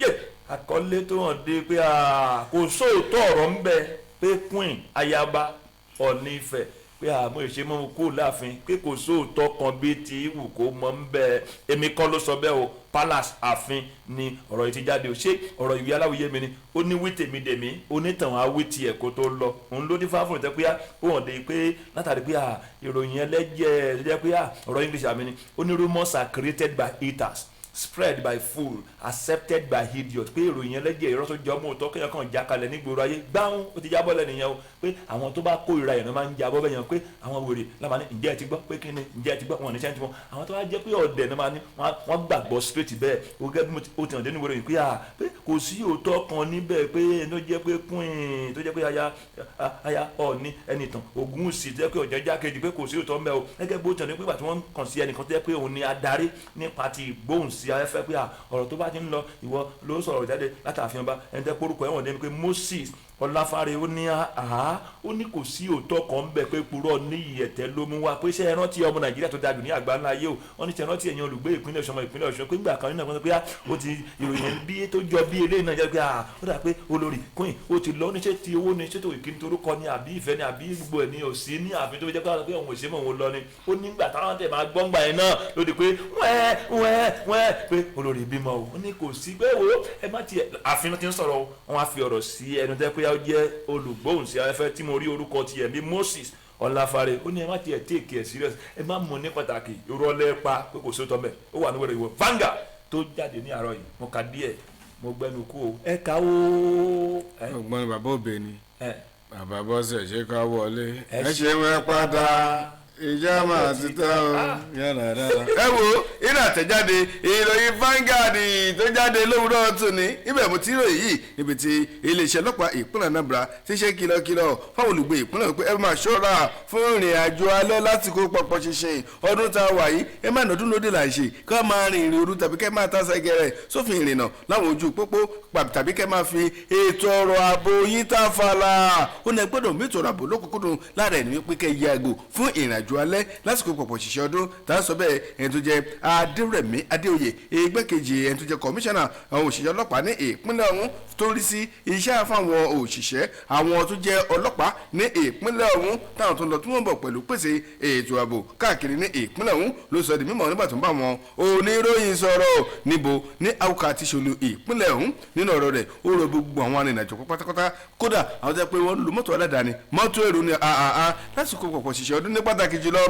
yé, àkọlé tó wọ́n dé pé kò sóòótọ́ ọ̀rọ̀ ń bẹ pé Queen ayaba Ọọ̀ni Ifẹ̀ pé àmọ́ ìṣe mọ́ kó láàfin, pé kò sóòótọ́ kan bíi ti ìwù kó mọ́ ń bẹ. Èmi kọ́ ló sọ bẹ́ẹ̀ o, palace ààfin ni ọ̀rọ̀ yìí ti jáde o. Ṣé ọ̀rọ̀ ìwé aláwìyé mi ni ó ní wí tèmi dèmí, onítàn á wí tiẹ̀ kó tó lọ. Òun ló ní fáfún ìtẹ́ pé ó hàn dé pé látàrí pé ìròyìn ẹlẹ́jẹ̀ tó jẹ́ pé ọ̀rọ̀ English àmì ni ó ní rumours are created by eaters, spread by fool, accepted by idiot, pé ìròyìn ẹlẹ́jẹ̀, irọ́ tó jọ mọ́ òótọ́, kéèyàn kàn já kalẹ̀ nígboro ayé gbáhùn, ó ti jábọ́ lẹ́nu yẹn o, pé àwọn tó bá kórìíra yẹn máa ń jábọ́ bẹ́ẹ̀ yẹn, pé àwọn wèrè láma ní ǹjẹ́ ẹ ti gbọ́ pé kí ni, ǹjẹ́ ẹ ti gbọ́, wọn ní sẹ́ni tí wọn àwọn tó wá jẹ́ pé ọ̀dẹ̀ náà máa ní wọ́n gbàgbọ́ straight bẹ́ẹ̀ o. Gẹ́gẹ́ bí ó ti hàn dénú ìwé pé pé kò sí òótọ́ kan níbẹ̀ pé ẹni tó jẹ́ pé Queen tó jẹ́ pé aya Ọọ̀ni Ẹnìtàn Ògúnwùsì tó jẹ́ pé ọ̀jẹ̀ jákèjì, pé kò sí òótọ́ ńbẹ̀ o. Gẹ́gẹ́ bó ti hàn dé pé ìgbà tí wọ́n kàn sí ẹnìkan tó jẹ́ pé òun ni adarí nípa ti ìgbóhùn sí afẹ́fẹ́, pé ọ̀rọ̀ tó bá ti ń lọ, ìwọ ló sọ̀rọ̀ jáde látàfin ọba, ẹni tẹ́ porúkọ ẹ̀wọ̀n dẹ́mi pé Moses Ọláfárẹ́, ó ní àá, ó ní kò sí òótọ́ kan bẹ́ẹ̀, pé purọ́ ní ìyẹ̀tẹ̀ ló mú wá, pé ṣé ẹ rántí ọmọ Nàìjíríà tó dájú ní àgbáńlá ayé o? Wọ́n ní ṣe rántí ẹ̀yin olùgbé ìpínlẹ̀ Ọ̀ṣun, ọmọ ìpínlẹ̀ Ọ̀ṣun, pé ńgbà kan nínú ẹ̀kọ́ pé ó ti ìròyìn bí tó jọ bí eléyìí náà jẹ́ pé ó dà pé olórí Queen ó ti lọ, ní ṣé ti owó ni, ṣé tó ìkíni torúkọ ni, àbí ìfẹ́ ni, àbí gbogbo ẹ̀ ni ò sí ní ààfin tó fi jẹ́ pé òun ò ṣe mọ̀ òun lọ ni. Ó nígbà táwọn tẹ̀ máa gbọ́ngbà yẹn náà ló di pé wẹ́ẹ́ wẹ́ẹ́ wẹ́ẹ́ pé olórí bímọ o. Ó ní kò sí pé wo ẹ má tiẹ̀ ààfin ti ń sọ̀rọ̀, wọn á fi ọ̀rọ̀ sí ẹnu tẹ́ pé ó jẹ́ olùgbóhùn sí afẹ́fẹ́ tí mo rí orúkọ tiẹ̀ bí Moses Ọláfárẹ́. Ó ní ẹ má tiẹ̀ take it serious, ẹ má mú ní pàtàkì, irọ́ pa pé kò sóòótọ́ mẹ́. Ó wà ní wẹ́rẹ́ ìwọ Vanguard tó jáde ní àárọ̀ yìí. Mo kà díẹ̀, mo gbẹnu kú o, ẹ kà ó. Ọgbọ́n bàbá òbí ni bàbá bọ́sẹ̀ ṣe ká wọlé, ẹ ṣe wẹ́ padà, ìjà máa ti tẹ́ o yàrá dára. Ẹ wo iná àtẹ̀jáde ìròyìn Vanguard tó jáde lówùúrọ̀ tòní, ibẹ̀ mo ti ròyìn yìí níbi tí iléeṣẹ́ ọlọ́pàá ìpínlẹ̀ Anambra ti ṣe kìlọ̀kìlọ̀ fáwọn olùgbé ìpínlẹ̀ pé ẹ máa ṣọ́ra fún ìrìn àjò alẹ́ lásìkò pọ̀pọ̀ ṣinṣin ọdún tá a wà yìí. Ẹ má nọdún lóde là ń ṣe kí wọ́n máa rìn ìrìn òru tàbí kẹ́ máa tàṣà gẹ̀rẹ̀ sófin ìrìnnà láwọn ojú pópó tàbí kẹ́ máa fi ètò ọrọ̀ ààbò yín tá a fàlà. Ó ní ẹ gbọ́dọ̀ mú ètò ọrọ̀ ààbò lókùnkúndùn lára ẹ̀ ní wípé kẹ́ yàgò fún ìrìn àjò alẹ́ lásìkò pọ̀pọ̀ ṣiṣẹ́ ọdún tá a sọ bẹ́ẹ̀. Ẹni tó jẹ́ Adérẹ̀mí Adéoyè, igbákejì ẹni tó jẹ́ kọmíṣánná àwọn òṣìṣẹ́ ọlọ́pàá ní ìpínlẹ̀ ọ̀hún tó rí sí iṣẹ́ fáwọn òṣìṣẹ́ àwọn tó jẹ́ ọlọ́pàá ní ìpínlẹ̀ ọ̀hún táwọn tó ń lọ tí wọ́n bọ̀ pẹ̀lú pèsè ètò ààbò káàkiri ní ìpínlẹ̀ ọ̀hún, ló sọ di mímọ̀ nígbà tó ń bá wọn oníròyìn sọ̀rọ̀ níbo ní Awka àti Ṣolú ìpínlẹ̀ ọ̀hún. Nínú ọ̀rọ̀ rẹ̀, ó rọ gbogbo àwọn arìnrìnàjò pátápátá, kódà àwọn tó jẹ́ pé wọ́n ń lo mọ́tò aládàáni, mọ́tò èrò ní àà lásìkò pọ̀pọ̀ ṣiṣẹ́ ọdún, ní pàtàkì jùlọ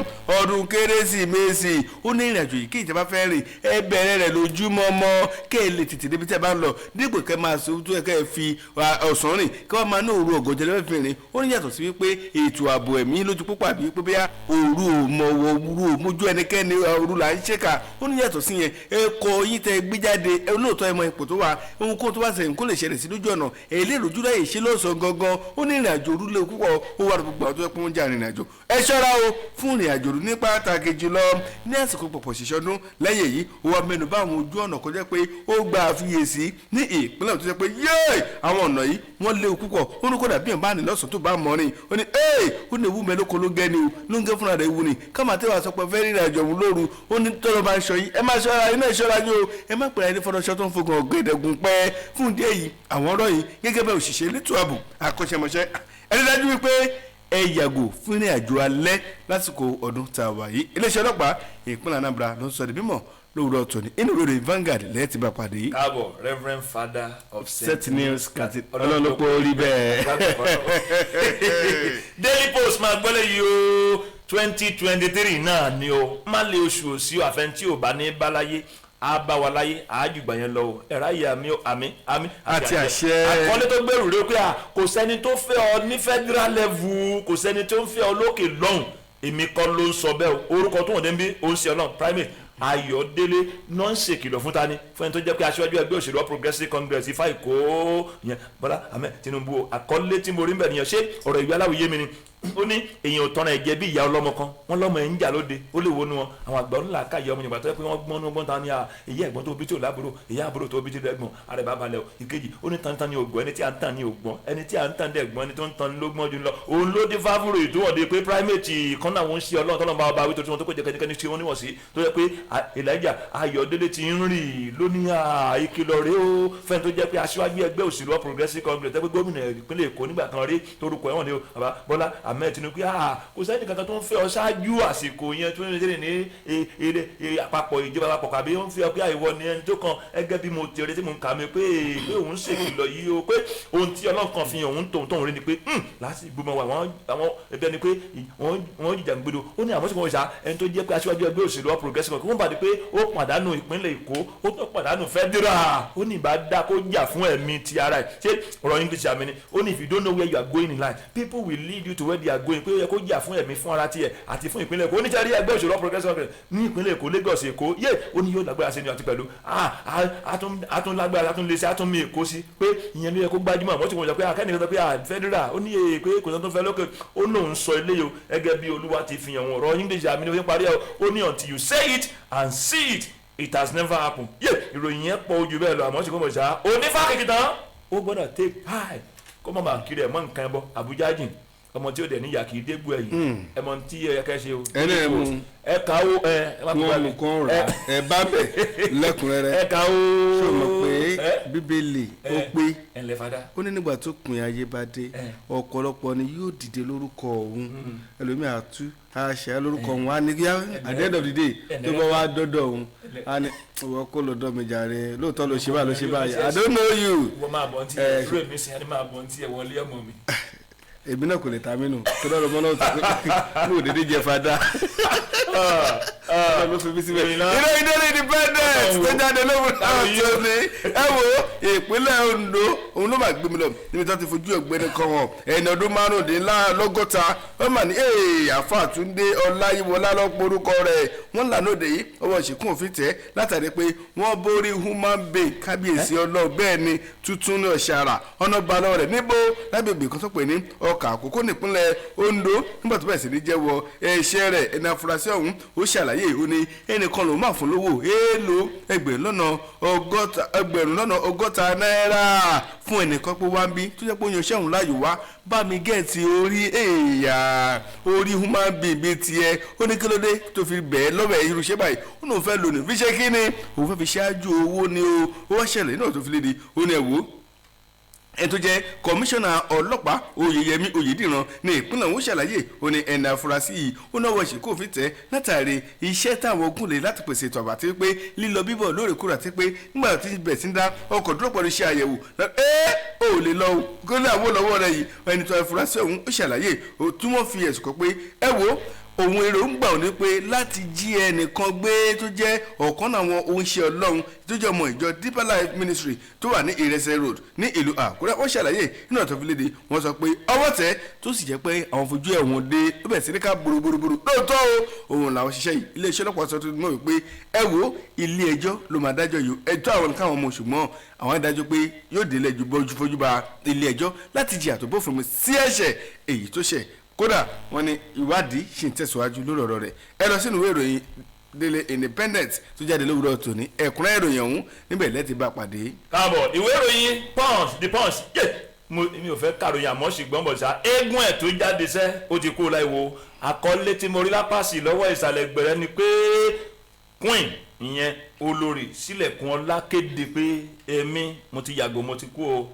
ọdún Kérésìmesì. Ó ní ìrìnàjò yìí kí ìjọba fẹ́ rìn, ẹ bẹ̀rẹ̀ rẹ̀ lójúmọmọ kẹ́ ẹ lè tètè débi tí ẹ bá ń lọ, dípò kẹ́ máa sọ tó kẹ́ ẹ fi ọ̀sán rìn, kẹ́ wọ́n máa ní òru ọ̀gànjọ́ lẹ́fẹ̀ẹ́ fi rìn. Ó ní yàtọ̀ sí wípé ètò ààbò ẹ̀mí lójú pópó àbí pé bóyá òru òmọ̀wọ̀ òru òmójú ẹnikẹ́ni òru là ń ṣèkà. Ó ní yàtọ̀ sí yẹn, ẹ kọ yín tẹ gbé jáde, ẹ lóòótọ́ ẹ mọ ipò tó wà, ohunkóhun tó bá ṣẹlẹ̀ kó lè ṣẹlẹ̀ sí lójú ọ̀nà ẹ lè rojú ráyè ṣe lọ́sàn gangan. Ó ní ìrìnàjò òru lè púpọ̀. Ó wà gbogbo àwọn tó yẹ kó ń jà ìrìnàjò, ẹ ṣọ́ra o fún ìrìnàjò òru ní pàtàkì jùlọ ní àsìkò pọ̀pọ̀ ṣiṣẹ́ ọdún. Lẹ́yìn èyí, ó wá mẹ́nu bá àwọn ojú ọ̀nà kọjá pé ó gba àfiyèsí ní ìpínlẹ̀ tó jẹ́ pé yéè àwọn ọ̀nà yìí wọ́n léwu púpọ̀. Ó ní kódà bí ẹ̀ bá ní lọ́sàn-án tó bá mọ́ ni, ó ní ee, ó ní ewu mẹ́lòkó ló gẹ́ ni o, ló ń gẹ́ fúnra rẹ̀ ewu ni káma tẹ́wà sọ pé fẹ́ẹ́ rìnrìn àjò òun lóru. Ó ní tọ́lọ́ bá ń sọ yìí, ẹ má ṣọ́ra, iná ìṣọ́ra yín o, ẹ má pèrè ẹni fọdọ́ṣọ́ tó ń fogun ọ̀gẹ̀dẹ̀gùn pẹ́. Fún ìdí èyí, àwọn ọ̀rọ̀ yìí gẹ́gẹ́ bẹ́ẹ̀ òṣìṣẹ́ elétò ààbò akọ́ṣẹ́mọṣẹ́, ẹni dájú wípé ẹ yàgò fún ìrìn àjò alẹ́ lásìkò ọdún tá a wà yìí. Iléeṣẹ́ ọlọ́pàá ìpínlẹ̀ Anambra ló ń sọ di mímọ̀ lówùrọ̀ tòní. Inú ìròyìn Vanguard lẹ́yìn tí bá pàdé. Káàbọ̀, Reverend Father of St News Cathedral, ọlọ́lọ́pọ̀ orí bẹ́ẹ̀. Daily Post máa gbọ́lẹ̀ yìí o, 2023 náà ni o, má lè oṣù òsì o, àfẹn tí ò bá ní báláyé á bá wa láyé àájùgbà yẹn lọ o. Ẹ̀rá yìí, àmì àmì àmì àti àṣẹ. Àkọlé tó gbèrú rẹ pé kò sẹ́ni tó fẹ́ ọ ní federal level, kò sẹ́ni tó ń fẹ́ ọ lókè lọ́hùn. Èmi kọ́ ló ń sọ bẹ́ẹ̀ o, orúkọ tó wọ́n dé ń bí ó ń ṣe Ọlọ́run primate Ayọ̀délé náà ń ṣèkìlọ̀ fún tani fún ẹni tó jẹ́ pé aṣíwájú ẹgbẹ́ òṣèlú All Progressives Congress Ifá Ìkó yẹn, Bọ́lá Ahmed Tinubu. Àkọlé tí mo rí ń bẹ̀ nìyẹn. Ṣé ọ̀rọ̀ ìwé aláwìyé mi ni Ó ní èèyàn ò tọrọ ẹ̀jẹ̀ bí ìyá ọlọ́mọ kan, wọ́n lọ́mọ ẹ̀ ń jà lóde, ó lè wọnú wọn. Àwọn àgbà ńlá káyọ̀ ọmọ Yorùbá tó yẹ pé wọ́n gbọ́n ní gbọ́n ta ni à èyí ẹ̀gbọ́n tó bí tí ò lábúrò, èyí àbúrò tó bí tí ò lẹ́gbọ̀n ara ẹ̀ bá balẹ̀ o. Ìkejì, ó ní tantan ni ògbọ́n, ẹni tí à ń tàn ní ògbọ́n, ẹni tí à ń tàn dẹ̀ gbọ́n, ẹni tó ń tan ló gbọ́n jù lọ. Òun ló dé fáfúrò ìdúwọ̀de pé primate kan náà wọ́n ń ṣe Ọlọ́run tọ́lọ́mọba ọba wí tó tí wọ́n tó kó jẹ kẹ́nikẹ́ni tí wọ́n níwọ̀n sí, tó yẹ pé Elijah Ayọ̀délé ti ń rì lónìí. Ìkìlọ̀ rèé o fẹ́ni tó jẹ́ pé aṣíwájú ẹgbẹ́ òṣèlú All Progressives Congress, tẹ́ pé gómìnà ìpínlẹ̀ Èkó nígbà kan rí, torúkọ ẹ̀wọ̀n ni o, bàbá Bọ́lá Ahmed Tinubu, kò sẹ́ni kankan tó ń fẹ́ ọ ṣáájú àsìkò yẹn tó ń ṣe ní ilé àpapọ̀ ìjọba àpapọ̀ kàbí ó ń fi ọ pé àìwọ ni ẹni tó kan ẹgẹ́ bí mo ti retí mo ń kà mí pé òun ṣèkìlọ̀ yìí o, pé ohun tí Ọlọ́run kan fi hàn òun tóun rí ni pé láti gbọmọ wa àwọn ẹbí ẹni pé wọ́n jìjà ń gbẹdọ̀. Ó ní àmọ́ sọ́kàn ṣá ẹni tó jẹ́ pé aṣíwájú ẹgbẹ́ òṣèlú All Progressives Congress, wọ́n bá di pé ó pàdánù ìpínlẹ̀ Èkó, ó tó pàdánù federal, ó ní ìbá dá kó jà fún ẹ̀mí ti ara ẹ̀. Ṣé ọ̀rọ̀ English àmì ni? Ó ní if you don't know where you are going in life, people will lead you to where they are going, pé ó yẹ kó jà fún ẹ̀mí fún ara tiẹ̀ àti fún ìpínlẹ̀ Èkó. Ó ní sẹ́rí ẹgbẹ́ òṣèlú All Progressives Congress ní ìpínlẹ̀ Èkó, Lagos Èkó yé, ó ní yóò lágbára sí ni àti pẹ̀lú a tún lágbára, a tún lè ṣe, a tún mi Èkó sí, pé ìyẹn ló yẹ kó gbájúmọ̀. Àmọ́ tí wọ́n sọ pé akẹ́ni sọ pé federal, ó ní èè pé kò sọ tó fẹ́ lókè. Ó lóun sọ eléyìí o gẹ́gẹ́ bí Olúwa ti fi hàn wọ́n. Ọ̀rọ̀ English àmì ni ó fi parí ẹ̀. Ó ní until you say it and see it, it has never happened. Yé, ìròyìn yẹn pọ̀ ojú bẹ́ẹ̀ lọ, àmọ́ ṣe kó mọ̀ ṣá onífàkìkì tán, ó gbọ́dọ̀ take high kó mọ̀ máa kiri ẹ̀ mọ́ nǹkan ẹ̀ bọ́ Àbújá jìn. Ọmọ tí ó dẹ̀ níyà kì í dégbò ẹ̀yìn ẹ mọ tí ẹ kẹ́ ṣe o. Ẹ náà mú. Ẹ kà ó, ẹ ẹ má wọn mú kán rà, ẹ bá bẹ̀ lẹ́kùnrẹ́rẹ́. Ẹ kà ó. Ṣé o mọ̀ pé Bíbélì ó pé ẹ ǹlẹ́ fada. Ó ní nígbà tó pin ayé bá dé, ọ̀pọ̀lọpọ̀ ni yóò dìde lórúkọ òun, ẹlòmíì àtú àṣẹ lórúkọ òun, á ní yá, at the end of the day, tó bá wá dọ́dọ̀ òun, á ní ìwọ kó lọ́dọ̀ mi jàre, lóòótọ́ ló ṣe báyìí, ló ṣe báyìí, I don't know you. Wọ́n máa bọ̀ ntí ẹ dúró, èmi sìn ẹni máa bọ̀ ntí ẹ wọlé ọmọ mi. Èmi náà kò lè ta mí nù tó lọ́rọ̀ mọ́ náà, tó pé mo ò dédé jẹ fada, Ọlọ́run ló fi mí síbẹ̀. Ìròyìn Daily Independent tó jáde lówùúrọ̀ tó ní, ẹ wo, ìpínlẹ̀ Ondo òun ló máa gbé mi lọ, níbi tó ti fojú ọ̀gbẹ́ni kan hàn, ẹni ọdún 65. Wọ́n mà ní àfa Túndé Ọláyíwọlá lọ́pọ̀ orúkọ rẹ̀. Wọ́n lànà òde yìí, ọwọ́ ìṣìkún òfin tẹ̀ látàrí pé wọ́n borí human being. Kábíyèsí Ọlọ́ọ̀, bẹ́ẹ̀ ni, tuntun ní ọ̀ṣàrà ọ̀nà balọ̀ rẹ̀ níbo lábẹ́bí kan tó pè ní Ọkà Àkókò nípínlẹ̀ Ondo. Nígbà tó bẹ̀rẹ̀ sí ní jẹ́wọ́ ẹ̀ṣẹ̀ rẹ̀, ẹni afurasí ọ̀hún ó ṣàlàyé, ó ní ẹnìkan lòún máa fún lówó èèlò 60,000 náírà fún ẹnìkan pé wá ń bí tó jẹ́ pé ó yan iṣẹ́ òun láàyò, wá bá mi get orí èèyàn, orí human being bíi tiẹ̀. Ó ní kí ló dé tó fi bẹ̀ẹ́ lọ́wọ́ ẹ̀ irúṣẹ́ báyìí? Ó lóun fẹ́ lò ní fi ṣe kí ni, òun fẹ́ fi ṣáájú owó ni o. Ó wá ṣẹlẹ̀ náà tó fi léde. Ó ní ẹ̀ wò ó, ẹni tó jẹ́ kọmíṣánná ọlọ́pàá Oyèyẹmí Oyèdìran ní ìpínlẹ̀ ọ̀hún ṣàlàyé, ó ní ẹni afurasí yìí, ó náwó ṣì kò fi tẹ̀ látàrí iṣẹ́ táwọn gúnlẹ̀ láti pèsè ètò ààbò àti pé lílọ bíbọ̀ lóòrèkóòrè, àti pé nígbà tí bẹ̀ sí ń dá ọkọ̀ dúró pẹ̀lú iṣẹ́ àyẹ̀wò ẹ́ ò lè lọ kó ní àwọn lọ́wọ́ rẹ̀ yìí. Ẹni tó afurasí ọ̀hún ó ṣàlàyé tí wọ́n fi ẹ̀sùn kàn pé, ẹ wo, òun èròǹgbà ò ní pé láti jí ẹnìkan gbé tó jẹ́ ọ̀kan náà oníṣẹ́ Ọlọ́run tó jẹ́ ọmọ ìjọ Deeper Life Ministry tó wà ní Ìrẹsẹ̀ Road ní ìlú Àkúrẹ́. Wọ́n ṣàlàyé nínú ọ̀tọ̀ fìlédè, wọ́n sọ pé ọwọ́ tẹ̀, tó sì jẹ́ pé àwọn fojú ẹ̀wọ̀n dé, ó bẹ̀rẹ̀ sí ní ká boroborobo lóòótọ́ o, òun làwọn ṣiṣẹ́ yìí. Iléeṣẹ́ ọlọ́pàá sọ tó mọ̀ wípé, ẹ wo, ilé ẹjọ́ ló máa dájọ́ yìí, ẹjọ́ àwọn káwọn ọmọ, ṣùgbọ́n àwọn adájọ́ pé yóò délé ju bójú fojú ba ilé ẹjọ́ láti jìyà tó bófin mu sí ẹ̀ṣẹ̀ èyí tó ṣẹ̀. Kódà wọ́n ní ìwádìí ṣì ń tẹ̀síwájú lórí ọ̀rọ̀ rẹ̀. Ẹ lọ sínú ìwé ìròyìn Daily Independent tó jáde lówùúrọ̀ tòní, ẹ̀kúnrẹ́rẹ́ ìròyìn ọ̀hún níbẹ̀ lẹ́ẹ̀tì bá pàdé. Káàbọ̀, ìwé ìròyìn Punch, The Punch yé, mo mi ò fẹ́ kàròyìn, àmọ́ ṣùgbọ́n bọ̀ ṣá eégún ẹ̀ tó jáde sẹ́ ó ti kú láì wo. Àkọlé tí mo rí lápàsì lọ́wọ́ ìsàlẹ̀ gbẹ̀rẹ́ ni pé Queen, ìyẹn olórí Sílẹ̀kùn Ọlá, kéde pé èmi mo ti yàgò, mo ti kú o,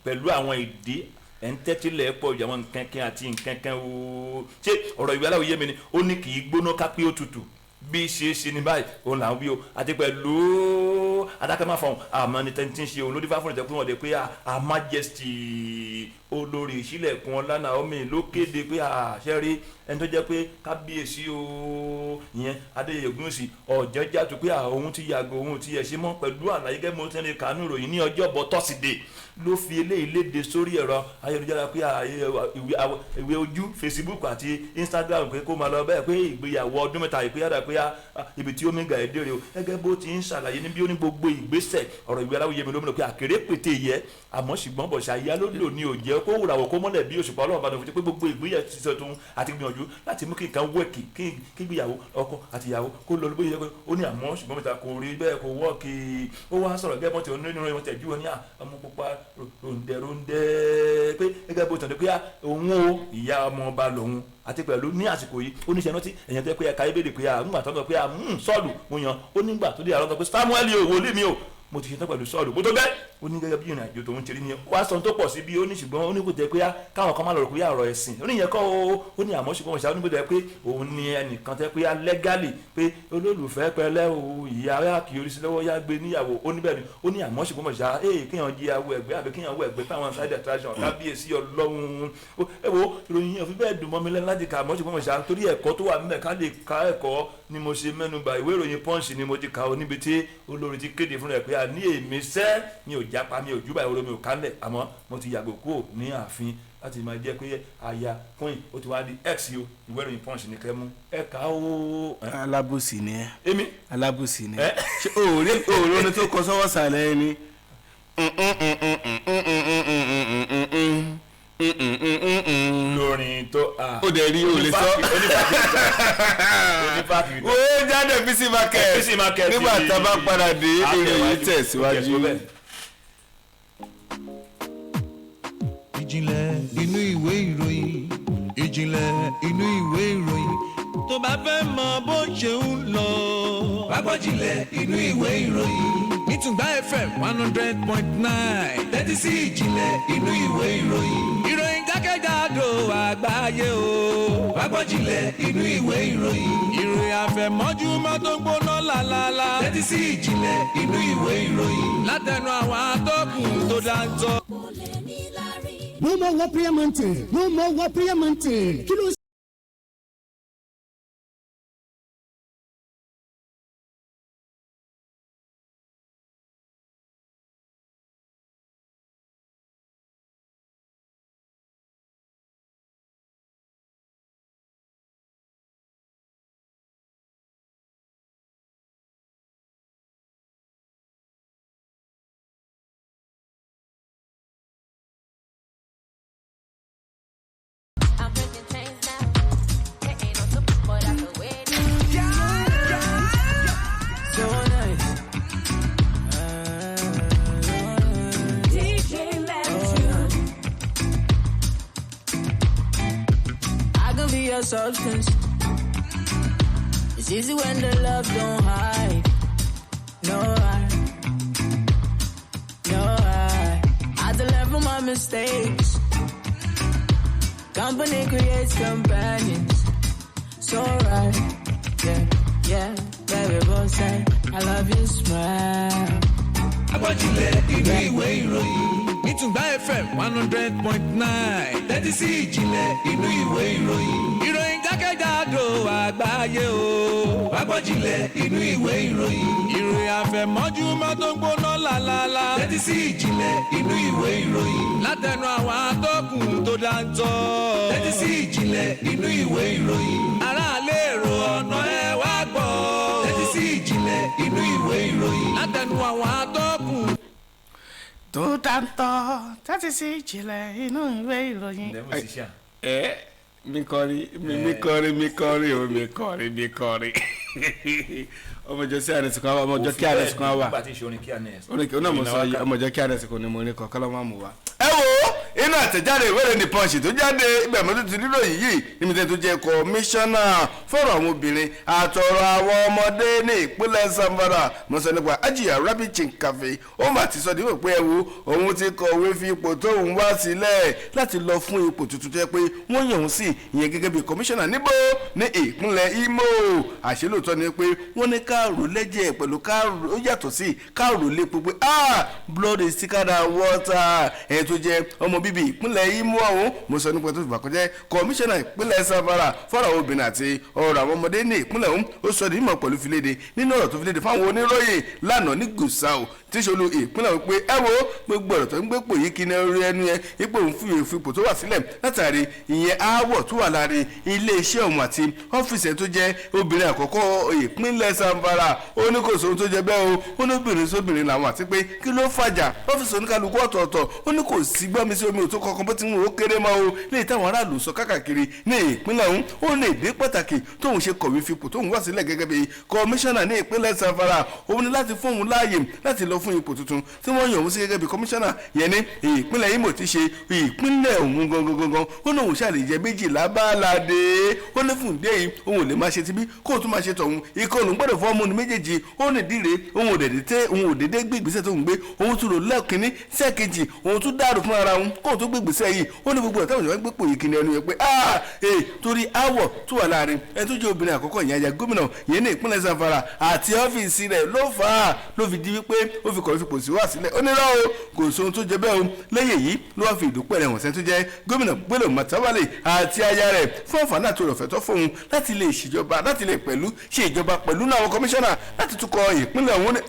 pẹ̀lú àwọn ìdí ẹ̀ ń tẹ́tílẹ̀ pọ̀ ju àwọn nkankan àti nkankan o. Ṣé ọ̀rọ̀ ìwé aláwọ̀ yé mi ni? Ó ní kì í gbóná ká pé ó tutù bí ṣe é ṣe ní báyìí òun là ń wí o, àti pẹ̀lú adákẹ́ máa fọ̀hún àmọ́ ní tẹ́ntì ń ṣe òun ló dífá fún ìjẹ́pẹ́ wọn dé pé a Majesty olórí Ìṣílẹ̀kùn Ọlá Naomi ló kéde pé àṣẹ rí. Ẹni tó jẹ́ pé kábíyèsí o, ìyẹn Adéyẹyè Ògúnwùsì ọ̀jẹ̀jẹ̀ àti pé òun ti yàgò, òun ti yẹ̀ ṣe mọ́ pẹ̀lú àlàyé gẹ́gẹ́ mo ti ń kàánú ìròyìn ní ọjọ́bọ̀ tọ́sídẹ̀ẹ́ ló fi eléyìí léde sórí ẹ̀rọ ayélujára pé ìwé ojú Facebook àti Instagram pé kó máa lọ bẹ́ẹ̀ pé ìgbéyàwó ọdún 3 yìí pé yàrá pé ibi tí omi gà èdè rè o. Gẹ́gẹ́ bó ti ń ṣàlàyé níbi ó ní gbogbo ìgbésẹ̀ ọ̀rọ̀ ìwé aláwòye mi lómìnira pé àkèrè pété yẹ àmọ́ ṣùgbọ́n bọ̀ṣà ìyá ló lò ní òjẹ́ kó wùràwọ̀ kó mọ́lẹ̀ bí òṣùpá ọlọ́run bá dùn fún ti pé gbogbo ìgbéyàwó ti sọ tóun àti gbìyànjú láti mú kí nǹkan wẹ̀kì kí ìgbéyàwó ọkọ àti ìyàwó kó lọ lóbóyè yẹ pé ó ní àmọ́ ṣùgbọ́n mẹ́ta kò rí bẹ́ẹ̀ kò wọ́ọ̀kì. Ó wá sọ̀rọ̀ gẹ́gẹ́ bọ́n ti onírúurú ìwọ̀n tẹ̀jú wọn ní ọmọ pupa ròǹdẹ̀ròǹdẹ̀ pé gẹ́gẹ́ bó tàn pé òun o ìyá ọmọ ọba lòun àti pẹ̀lú ní àsìkò yìí ó ní ṣe rántí ẹ̀yàn tó yẹ pé ẹ̀ka ibèrè pé àmúgbà tó ń sọ pé Sọ́ọ̀lù mo yàn ó nígbà tó dé àrọ́ sọ pé Samuel o wòlíì mi o mo ti ṣetán pẹ̀lú Sọ́ọ̀lù mo tó bẹ́ẹ̀. Ó ní gẹ́gẹ́ bí ìrìn àjò tòun ti rí ni wá sọ tó pọ̀ sí bí ó ní ṣùgbọ́n ó ní kò jẹ́ pé káwọn kan má lọ rò pé ọ̀rọ̀ ẹ̀sìn ó ní ìyẹn kọ́ o. Ó ní àmọ́ ṣùgbọ́n ṣá ó ní kò jẹ́ pé òun ni ẹnìkan tẹ́ pé lẹ́gálì pé olólùfẹ́ pẹ̀lẹ́ o ìyá kì í orí sí lọ́wọ́ yá gbé níyàwó ó ní bẹ́ẹ̀ ni. Ó ní àmọ́ ṣùgbọ́n ṣá ee kéèyàn jí awọ ẹ̀gbẹ́ àbí kéèyàn wọ ẹ̀gbẹ́ fáwọn side attraction kábíyèsí Ọlọ́run. Ẹ wo ìròyìn yẹn fi bẹ́ẹ̀ dùn mọ́ mi lẹ́nu láti kà àmọ́ ṣùgbọ́n ṣá torí ẹ̀kọ́ tó wà níbẹ̀ ká lè ka ẹ̀kọ́ ni mo ṣe mẹ́nubà ìwé ìròyìn Punch ni mo ti kà ó níbi tí olórí ti kéde fún rẹ̀ pé a ní èmi sẹ́ mi ò jápa mi ò júbà ìhòòrò mi ò kálẹ̀ àmọ́ mo ti yàgò kúrò ní ààfin láti máa jẹ́ pé aya queen ó ti wá di ex o. Ìwé ìròyìn Punch ní kẹ́ mú ẹ̀ka o. Alábòsí ni ẹ. Èmi. Alábòsí ni ẹ. Ṣé òòrè òòrè oní tó kọ sọ́wọ́ sàlẹ̀ ni. Lórin tó a. Ó dẹ̀ rí o lè sọ. Ó jáde PC Market nígbà tá a bá padà dé ìròyìn tẹ̀síwájú. Ìjìnlẹ̀ inú ìwé ìròyìn, ìjìnlẹ̀ inú ìwé ìròyìn, tó bá fẹ́ mọ bó ṣe ń lọ. Wágbọ́jìnlẹ̀ inú ìwé ìròyìn nítùgbà FM 100.9 tẹ́tí sí ìjìnlẹ̀ inú ìwé ìròyìn. Ìròyìn jákèjádò àgbáyé o. Wágbọ́jìnlẹ̀ inú ìwé ìròyìn. Ìròyìn àfẹ̀mọ́júmọ́ tó ń gbóná lálálá. Tẹ́tí sí ìjìnlẹ̀ inú ìwé ìròyìn. Látẹnu àwọn atọ́kùn tó dáńtọ́. No more war prayer mountain. No more war prayer mountain. Kí ló ń Substance. It's easy when the love don't hide. No, I, no, I had to learn from my mistakes. Company creates companions. So right, yeah, yeah, baby, both say I love your smile. Agbọ́jìnlẹ̀ inú ìwé ìròyìn nítùgbà FM 100.9 tẹ́tí sí ìjìnlẹ̀ inú ìwé ìròyìn. Ìròyìn jákèjádò àgbáyé o. Agbọ́jìnlẹ̀ inú ìwé ìròyìn. Ìròyìn àfẹ̀mọ́júmọ́ tó ń gbóná lálálá. Tẹ́tí sí ìjìnlẹ̀ inú ìwé ìròyìn. Látẹnu àwọn atọ́kùn tó dáńtọ́. Tẹ́tí sí ìjìnlẹ̀ inú ìwé ìròyìn. Aráàlú èrò ọ̀nà ẹ wá gbọ́. Tẹ́tí sí ìjìnlẹ̀ inú ìwé ìròyìn. Látẹnu àwọn atọ́kùn tó dáńtọ́ tẹ́tí sí ìjìnlẹ̀ inú ìwé ìròyìn. Ẹ mi kọrin mi kọrin mi kọrin o mi kọrin mi kọrin ọmọjọ sí àrẹsì kan wà ọmọjọ kí àrẹsì kan wà ọmọjọ kí àrẹsì kan ní mo ní kọ kọlọ máa mú wa. Ẹ wo inú àtẹ̀jáde ìwé ìròyìn The Punch tó jáde ibẹ̀ mọ́tò ti ríròyìn yìí níbi tẹ́ tó jẹ́ kọmíṣánná fọ́rọ̀ àwọn obìnrin àtọ̀rọ̀ àwọn ọmọdé ní ìpínlẹ̀ Zamfara mo sọ nípa Hajiya Rabi Chinkafe ó mà ti sọ dípò pé ẹ wo òun ti kọ̀wé fi ipò tóun wá sílẹ̀ láti lọ fún ipò tuntun tó yẹ pé wọ́n yàn òun sí ìyẹn gẹ́gẹ́ bí kọmíṣánná níbo ní ìpínlẹ̀ Imo. Àṣé lóòótọ́ ni pé wọ́n ní káàró lẹ́jẹ̀ pẹ̀lú káàró ó yàtọ̀ sí káàró lépo pé ah blood is thicker than water. Ẹ̀ tó jẹ́ ọmọ bíbí ìpínlẹ̀ Imo ọ̀hún. Mo sọ nípa tó fi bàkọ́jẹ́ kọmíṣánná ìpínlẹ̀ Zamfara fọ́nrán obìnrin àti ọ̀rọ̀ àwọn ọmọdé ní ìpínlẹ̀ ọ̀hún. Ó sọ ní ìmọ̀ pẹ̀lú filéde nínú ọ̀rọ̀ tó filéde fáwọn oníròyìn lánàá ní Gusau tí ṣolú ìpínlẹ̀ ọ̀hún pé ẹ wo gbogbo ọ̀rọ̀ tó ń gbé pò yìí kí ní orí ẹnu yẹn ipò òun fi ìfipò tó wà sílẹ̀ látàrí ìyẹn aáwọ̀ tó wà láàrin iléeṣẹ́ òun àti ọ́fíìsì tó jẹ́ obìnrin àkọ́kọ́ ìpínlẹ̀ Zamfara. Ó ní kò sóhun tó jẹ bẹ́ẹ̀ o, ó ní obìnrin sóbìnrin làwọn àti pé kí ló fàjà ọ́fíìsì oníkálukú ọ̀tọ̀ọ̀tọ̀. Ó ní kò sí gbọ́mi sí omi òtún kankan bó ti ń wò ó kéré mọ́ o lè táwọn aráàlú sọ káàkiri ní ìpínlẹ̀ ọ̀hún. Ó ní ìdí pàtàkì tóun ṣe kọ̀wé fipò tóun wá sílẹ̀ gẹ́gẹ́ bí kọmíṣánná ní ìpínlẹ̀ Zamfara, òun ní láti fún òun láàyè láti lọ fún ipò tuntun tí wọ́n yàn òun sí gẹ́gẹ́ bí kọmíṣánná yẹn ní ìpínlẹ̀ Imo ti ṣe ìpínlẹ̀ òun gangan gangan. Ó ní òun ṣàlè jẹ méjìlá bá ládé. Ó ní fún ìdí èyí òun ò lè máa ṣe tibí kó o tún máa ṣe tọ̀hún, ikọ̀ òun gbọ́dọ̀ fọ́ ọmọ ní méjèèjì. Ó ní ìdíre òun ò dẹ̀dẹ̀ tẹ́ òun ò dédé gbé ìgbésẹ̀ tó ń gbé, òun tún lò lẹ́ẹ̀kínní sẹ́ẹ̀kejì, òun tún dàrú fún ara òun kó o tún gbé ìgbésẹ̀ yìí. Ó ní gbogbo ọ̀tá òṣèlú gbé pò yìí kìnìún ẹnu yẹn pé torí aáwọ̀ tó wà láàrin ẹni tó jẹ́ obìnrin àkọ́kọ́ ìyẹn aya gómìnà yẹn ní ìpínlẹ̀ Zamfara àti ọ́fíìsì rẹ̀ ló fà á ló fi di wípé ó fi kọ̀wé fipò sí wá sílẹ̀. Ó ní rárá o, kò sóhun tó jẹ bẹ́ẹ̀ o. Lẹ́yìn èyí ló wá fi ìdúpẹ́ rẹ̀ hàn sẹ́ni tó jẹ́ gómìnà Bello Matawalle àti aya rẹ̀ fún àǹfààní àti òròfẹ́ tó fóun láti lè ṣèjọba láti lè pẹ̀lú ṣe ìjọba pẹ̀lú náà àwọn kọmíṣánná láti tukọ̀ ìpínlẹ̀ ọ̀hún. Ní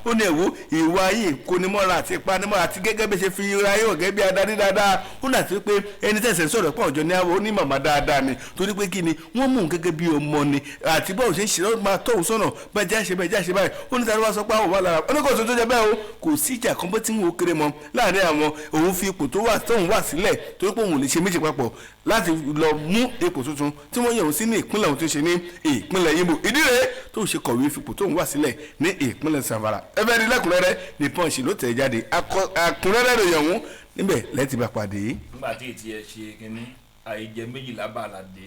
ó ní ẹ̀wò ìwà yìí kónimọ́ra àti ìpanimọ́ra àti gẹ́gẹ́ bí ṣe fi ra yóò gẹ́gẹ́ bí adarí dáadáa. Ó ní àti pé ẹni tẹ̀sẹ̀ sọ̀rọ̀ pọ̀ ọ̀jọ̀ ní àwọn onímọ̀mọ́ dáadáa ni torí pé kí ni wọ́n mú un gẹ́gẹ́ bí ọmọ ni àti bọ́ọ̀ ṣe ń ṣe máa tọ́ òun sọ́nà bẹ́ẹ̀ jẹ́ àṣẹ bẹ́ẹ̀ jẹ́ àṣẹ báyìí. Ó ní tàbí wá sọ pé àwọn wà lára ó ní kò tó tó jẹ bẹ́ẹ̀ o, kò sí ìjà kan bó ti ń wo kéré mọ́ láàrin àwọn. Òun fi ipò tó wà tóun wà sílẹ̀ torí pé òun ò lè ṣe méjì papọ̀ láti lọ mú ipò tuntun tí wọ́n yàn òun sí ní ìpínlẹ̀ òun tó ṣe ní ìpínlẹ̀ Imo. Ìdí rèé tó ṣe kọ̀wé fipò tóun wà sílẹ̀ ní ìpínlẹ̀ Zamfara. Ẹ fẹ́ rí lẹ́kùnrẹ́rẹ́ ní Punch ló tẹ̀ jáde àkúnrẹ́rẹ́ ròyìn ọ̀hún níbẹ̀ lẹ́tì bá pàdé. Nígbà tí ètí ẹ ṣe kínní àìjẹ méjìlá bá la dé,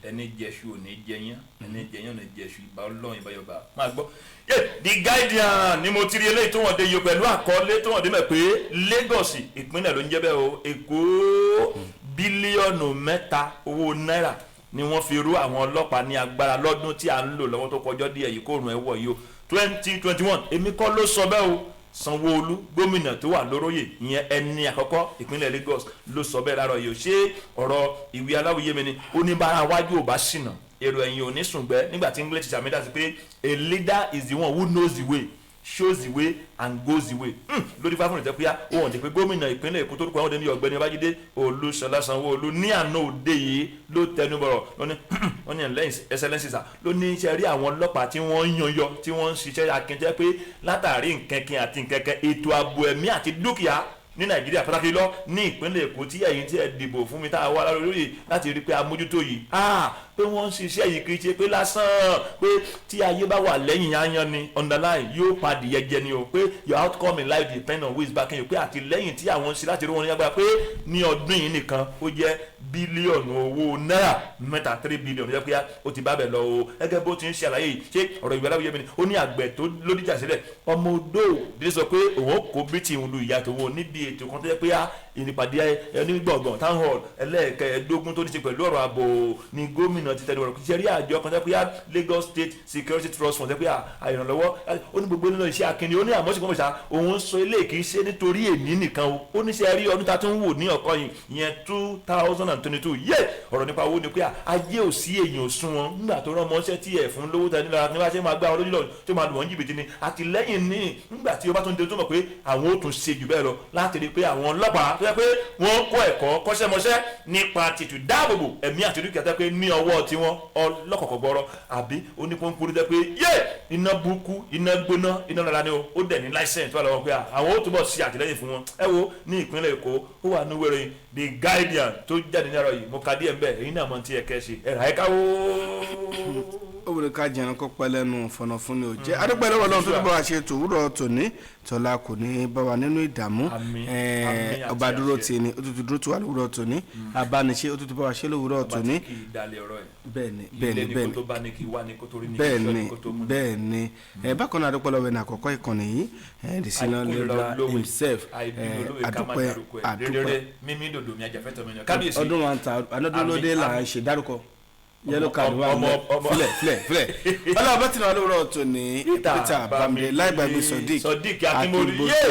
ẹni jẹṣu ò ní jẹyán, ẹni jẹyán ò ní jẹṣu, ìbá Ọlọ́run ìbá yọba máa gbọ́. The Guardian ni mo ti rí eléyìí tó wọ́n dé yìí pẹ̀lú àkọlé tó wọ́n dé mẹ́ pé Lagos ìpínlẹ̀ ló ń jẹ́ bẹ́ẹ̀ o, Èkó bílíọ̀nù 3 owó náírà ni wọ́n fi rú àwọn ọlọ́pàá ní agbára lọ́dún tí à ń lò lọ́wọ́ tó kọjọ́ díẹ̀ yìí kó rùn ẹ̀ wọ̀ yìí o 2021. Èmi kọ́ ló sọ bẹ́ẹ̀ o, Sanwó-Olú gómìnà tó wà lóróyè ìyẹn ẹni àkọ́kọ́ ìpínlẹ̀ Lagos ló sọ bẹ́ẹ̀ láàárọ̀ yìí. Ó ṣe ọ̀rọ̀ ìwé aláwìyé mi ni ó ní bára wájú ò bá ṣìnà èrò ẹ̀yìn ò ní sùngbẹ́ nígbà tí English teacher mi dá sí pé a leader is the one who knows the way, shows the way and goes the way. Lórí fáfún ìtẹ́kùyà ó hàn jẹ́ pé gómìnà ìpínlẹ̀ Èkó tó rúkọ àwọn òde ní ọ̀gbẹ́ni Babájídé Olúṣọlá Sanwó-Olú ní àná òde yìí ló tẹnubọ̀rọ̀ lóní wọ́n ní ẹsẹ̀lẹ́sì sà ló ní iṣẹ́ rí àwọn ọlọ́pàá tí wọ́n ń yanyọ tí wọ́n ń ṣiṣẹ́ akíntẹ́ pé látàrí nkẹ́kẹ́ àti nkẹ́kẹ́ ètò ààbò ẹ̀mí àti dúkìá ní Nàìjíríà pàtàkì lọ ní ìpínlẹ̀ Èkó tí ẹ̀yin tí ẹ dìbò fún mi tá a wá lórí láti rí pé amójútó yìí pé wọ́n ń ṣiṣẹ́ yìí kì í ṣe pé lásán pé tí ayé bá wà lẹ́yìn ayan ni underline yóò padì yẹjẹ ni o pé your outcome in life depend on who is backing you pé àtìlẹ́yìn tí àwọn ń ṣe láti rí wọn ní agbára pé ní ọdún yìí nìkan ó jẹ́ bílíọ̀nù owó náírà 3 3 bílíọ̀nù jẹ́ pé ó ti bá bẹ̀ lọ o. Gẹ́gẹ́ bó ti ń ṣe àlàyé yìí ṣé ọ̀rọ̀ ìwé aláwòye mi ni ó ní àgbẹ̀ tó lódìjà sílẹ̀ ọmọ odò dídí sọ pé òun ó kó bí tìhun lu ìyá tòun níbi ètò kan tó jẹ́ pé ìpàdé ẹni gbọ̀ngàn town hall ẹlẹ́ẹ̀kẹ́ẹ̀dógún tó ní ṣe pẹ̀lú ọ̀rọ̀ ààbò ni gómìnà ti tẹnu ọ̀rọ̀ kì í ṣe rí àjọ kan tó jẹ́ pé Lagos State Security Trust Fund tó jẹ́ pé àìrànlọ́wọ́ ó ní gbogbo nínú iṣẹ́ akínni ó ní àmọ́ ṣùgbọ́n ṣá òun sọ ilé kì í ṣe nítorí èní nìkan o ó ní ṣe rí ọdún ta tún wò ní ọ̀kan yìí ìyẹn 2022 yé ọ̀rọ̀ nípa owó ni pé ayé ò sí èyàn ò sún wọn nígbà tó rán ọmọọṣẹ́ tí ẹ̀ fún lówó tẹ nílò nígbà tí máa gbá wọn lójú lọ tó máa lù wọ́n jìbìtì ni àtìlẹ́yìn ní nígbà tí ó bá tún dé tó mọ̀ pé àwọn ó tún ṣe jù bẹ́ẹ̀ lọ láti rí pé àwọn ọlọ́pàá tó yẹ pé wọ́n kọ́ ẹ̀kọ́ kọ́ṣẹ́mọṣẹ́ nípa tètè dáàbòbò ẹ̀mí àti dúkìá tó yẹ pé ní ọwọ́ tiwọn ọlọ́kọ̀ọ̀kọ̀ gbọ́rọ̀ àbí onípọ́npọ́n tó yẹ pé yé iná burúkú iná gbóná iná lára ni ó dẹ̀ ní láìsẹ̀ǹsì tó wà lọ́wọ́ pé àwọn ó túbọ̀ ṣe àtìlẹ́yìn fún wọn. Ẹ wo ní ìpínlẹ̀ Èkó ó wà ní wẹ̀rẹ̀ The Guardian tó jáde ní àárọ̀ yìí mo ka díẹ̀ ń bẹ̀ èyí náà mọ̀ tí ẹ kẹ́ ṣe ẹ̀rọ àyíká wó. Ó wùdí ká jẹun kó pẹ́ lẹ́nu fọ̀nàfún ni ò jẹ́ adúpẹ́ lọ́wọ́ Ọlọ́run tó tó bá wa ṣe tòwúrọ̀ tòní tọ́lá kò ní bá wa nínú ìdààmú. Ọba dúró tì ní ó tuntun dúró tí wà lówùrọ̀ tòní abániṣe ó tuntun bá wa ṣe lówùrọ̀ tòní. Bẹ́ẹ̀ni bẹ́ẹ̀ni bẹ́ẹ̀ni bẹ́ẹ̀ni bẹ́ẹ̀ni. Bákan náà adúpẹ́ lọ́wọ́ ẹni àkọ́kọ́ ìkànnì yìí the senior leader himself, adúpẹ́ adúpẹ́. Ọdún wa ń ta anọdúnlódé là ń ṣe dárúkọ yellow card wà ní filẹ filẹ filẹ. Ọlọ́wọ́ bá ti náà lówùrọ̀ tòní Peter Bamide láìgbàgbé Sodiq Sodiq Akínmọ́lú yé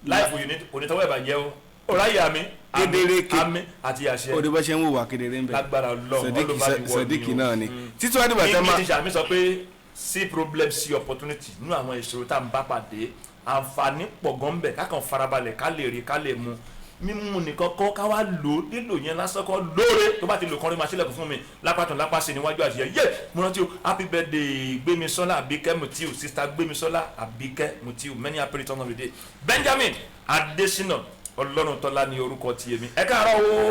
láìpò yìí kò ní tọwọ́ ìbàjẹ́ o ó ráyè àmì. Kedere Àmín àti àṣẹ. Ó di bá ṣe ń wò wá kedere ń bẹ. Lágbára Ọlọ́run. Sodiq all over the world Sodiq ni o. náà ni títí wàá dìgbà tẹ́ English máa. teacher mi sọ pé, "See problem, see opportunity." Nínú àwọn ìṣòro tá à ń bá pàdé, àǹfààní pọ̀ gan bẹ̀. Ká kàn farabalẹ̀, ká lè rí, ká lè mu mímú nìkan kọ́, ká wá lò ó. Lílò yẹn lásán kọ́ lóore. Tó bá ti lò kọ́rin, máa ṣílẹ̀kùn fún mi lápàtàn lápàṣẹ níwájú àṣeyẹ yé. Mo rántí o. Happy birthday, Gbémisọ́lá Àbíkẹ́ Mutiu, Sister Gbémisọ́lá Àbíkẹ́ Mutiu. Many happy return of the day. Benjamin Adesina Ọlọ́run Tọ́lá ní orúkọ tiẹ̀ mi. Ẹ káàárọ̀ o.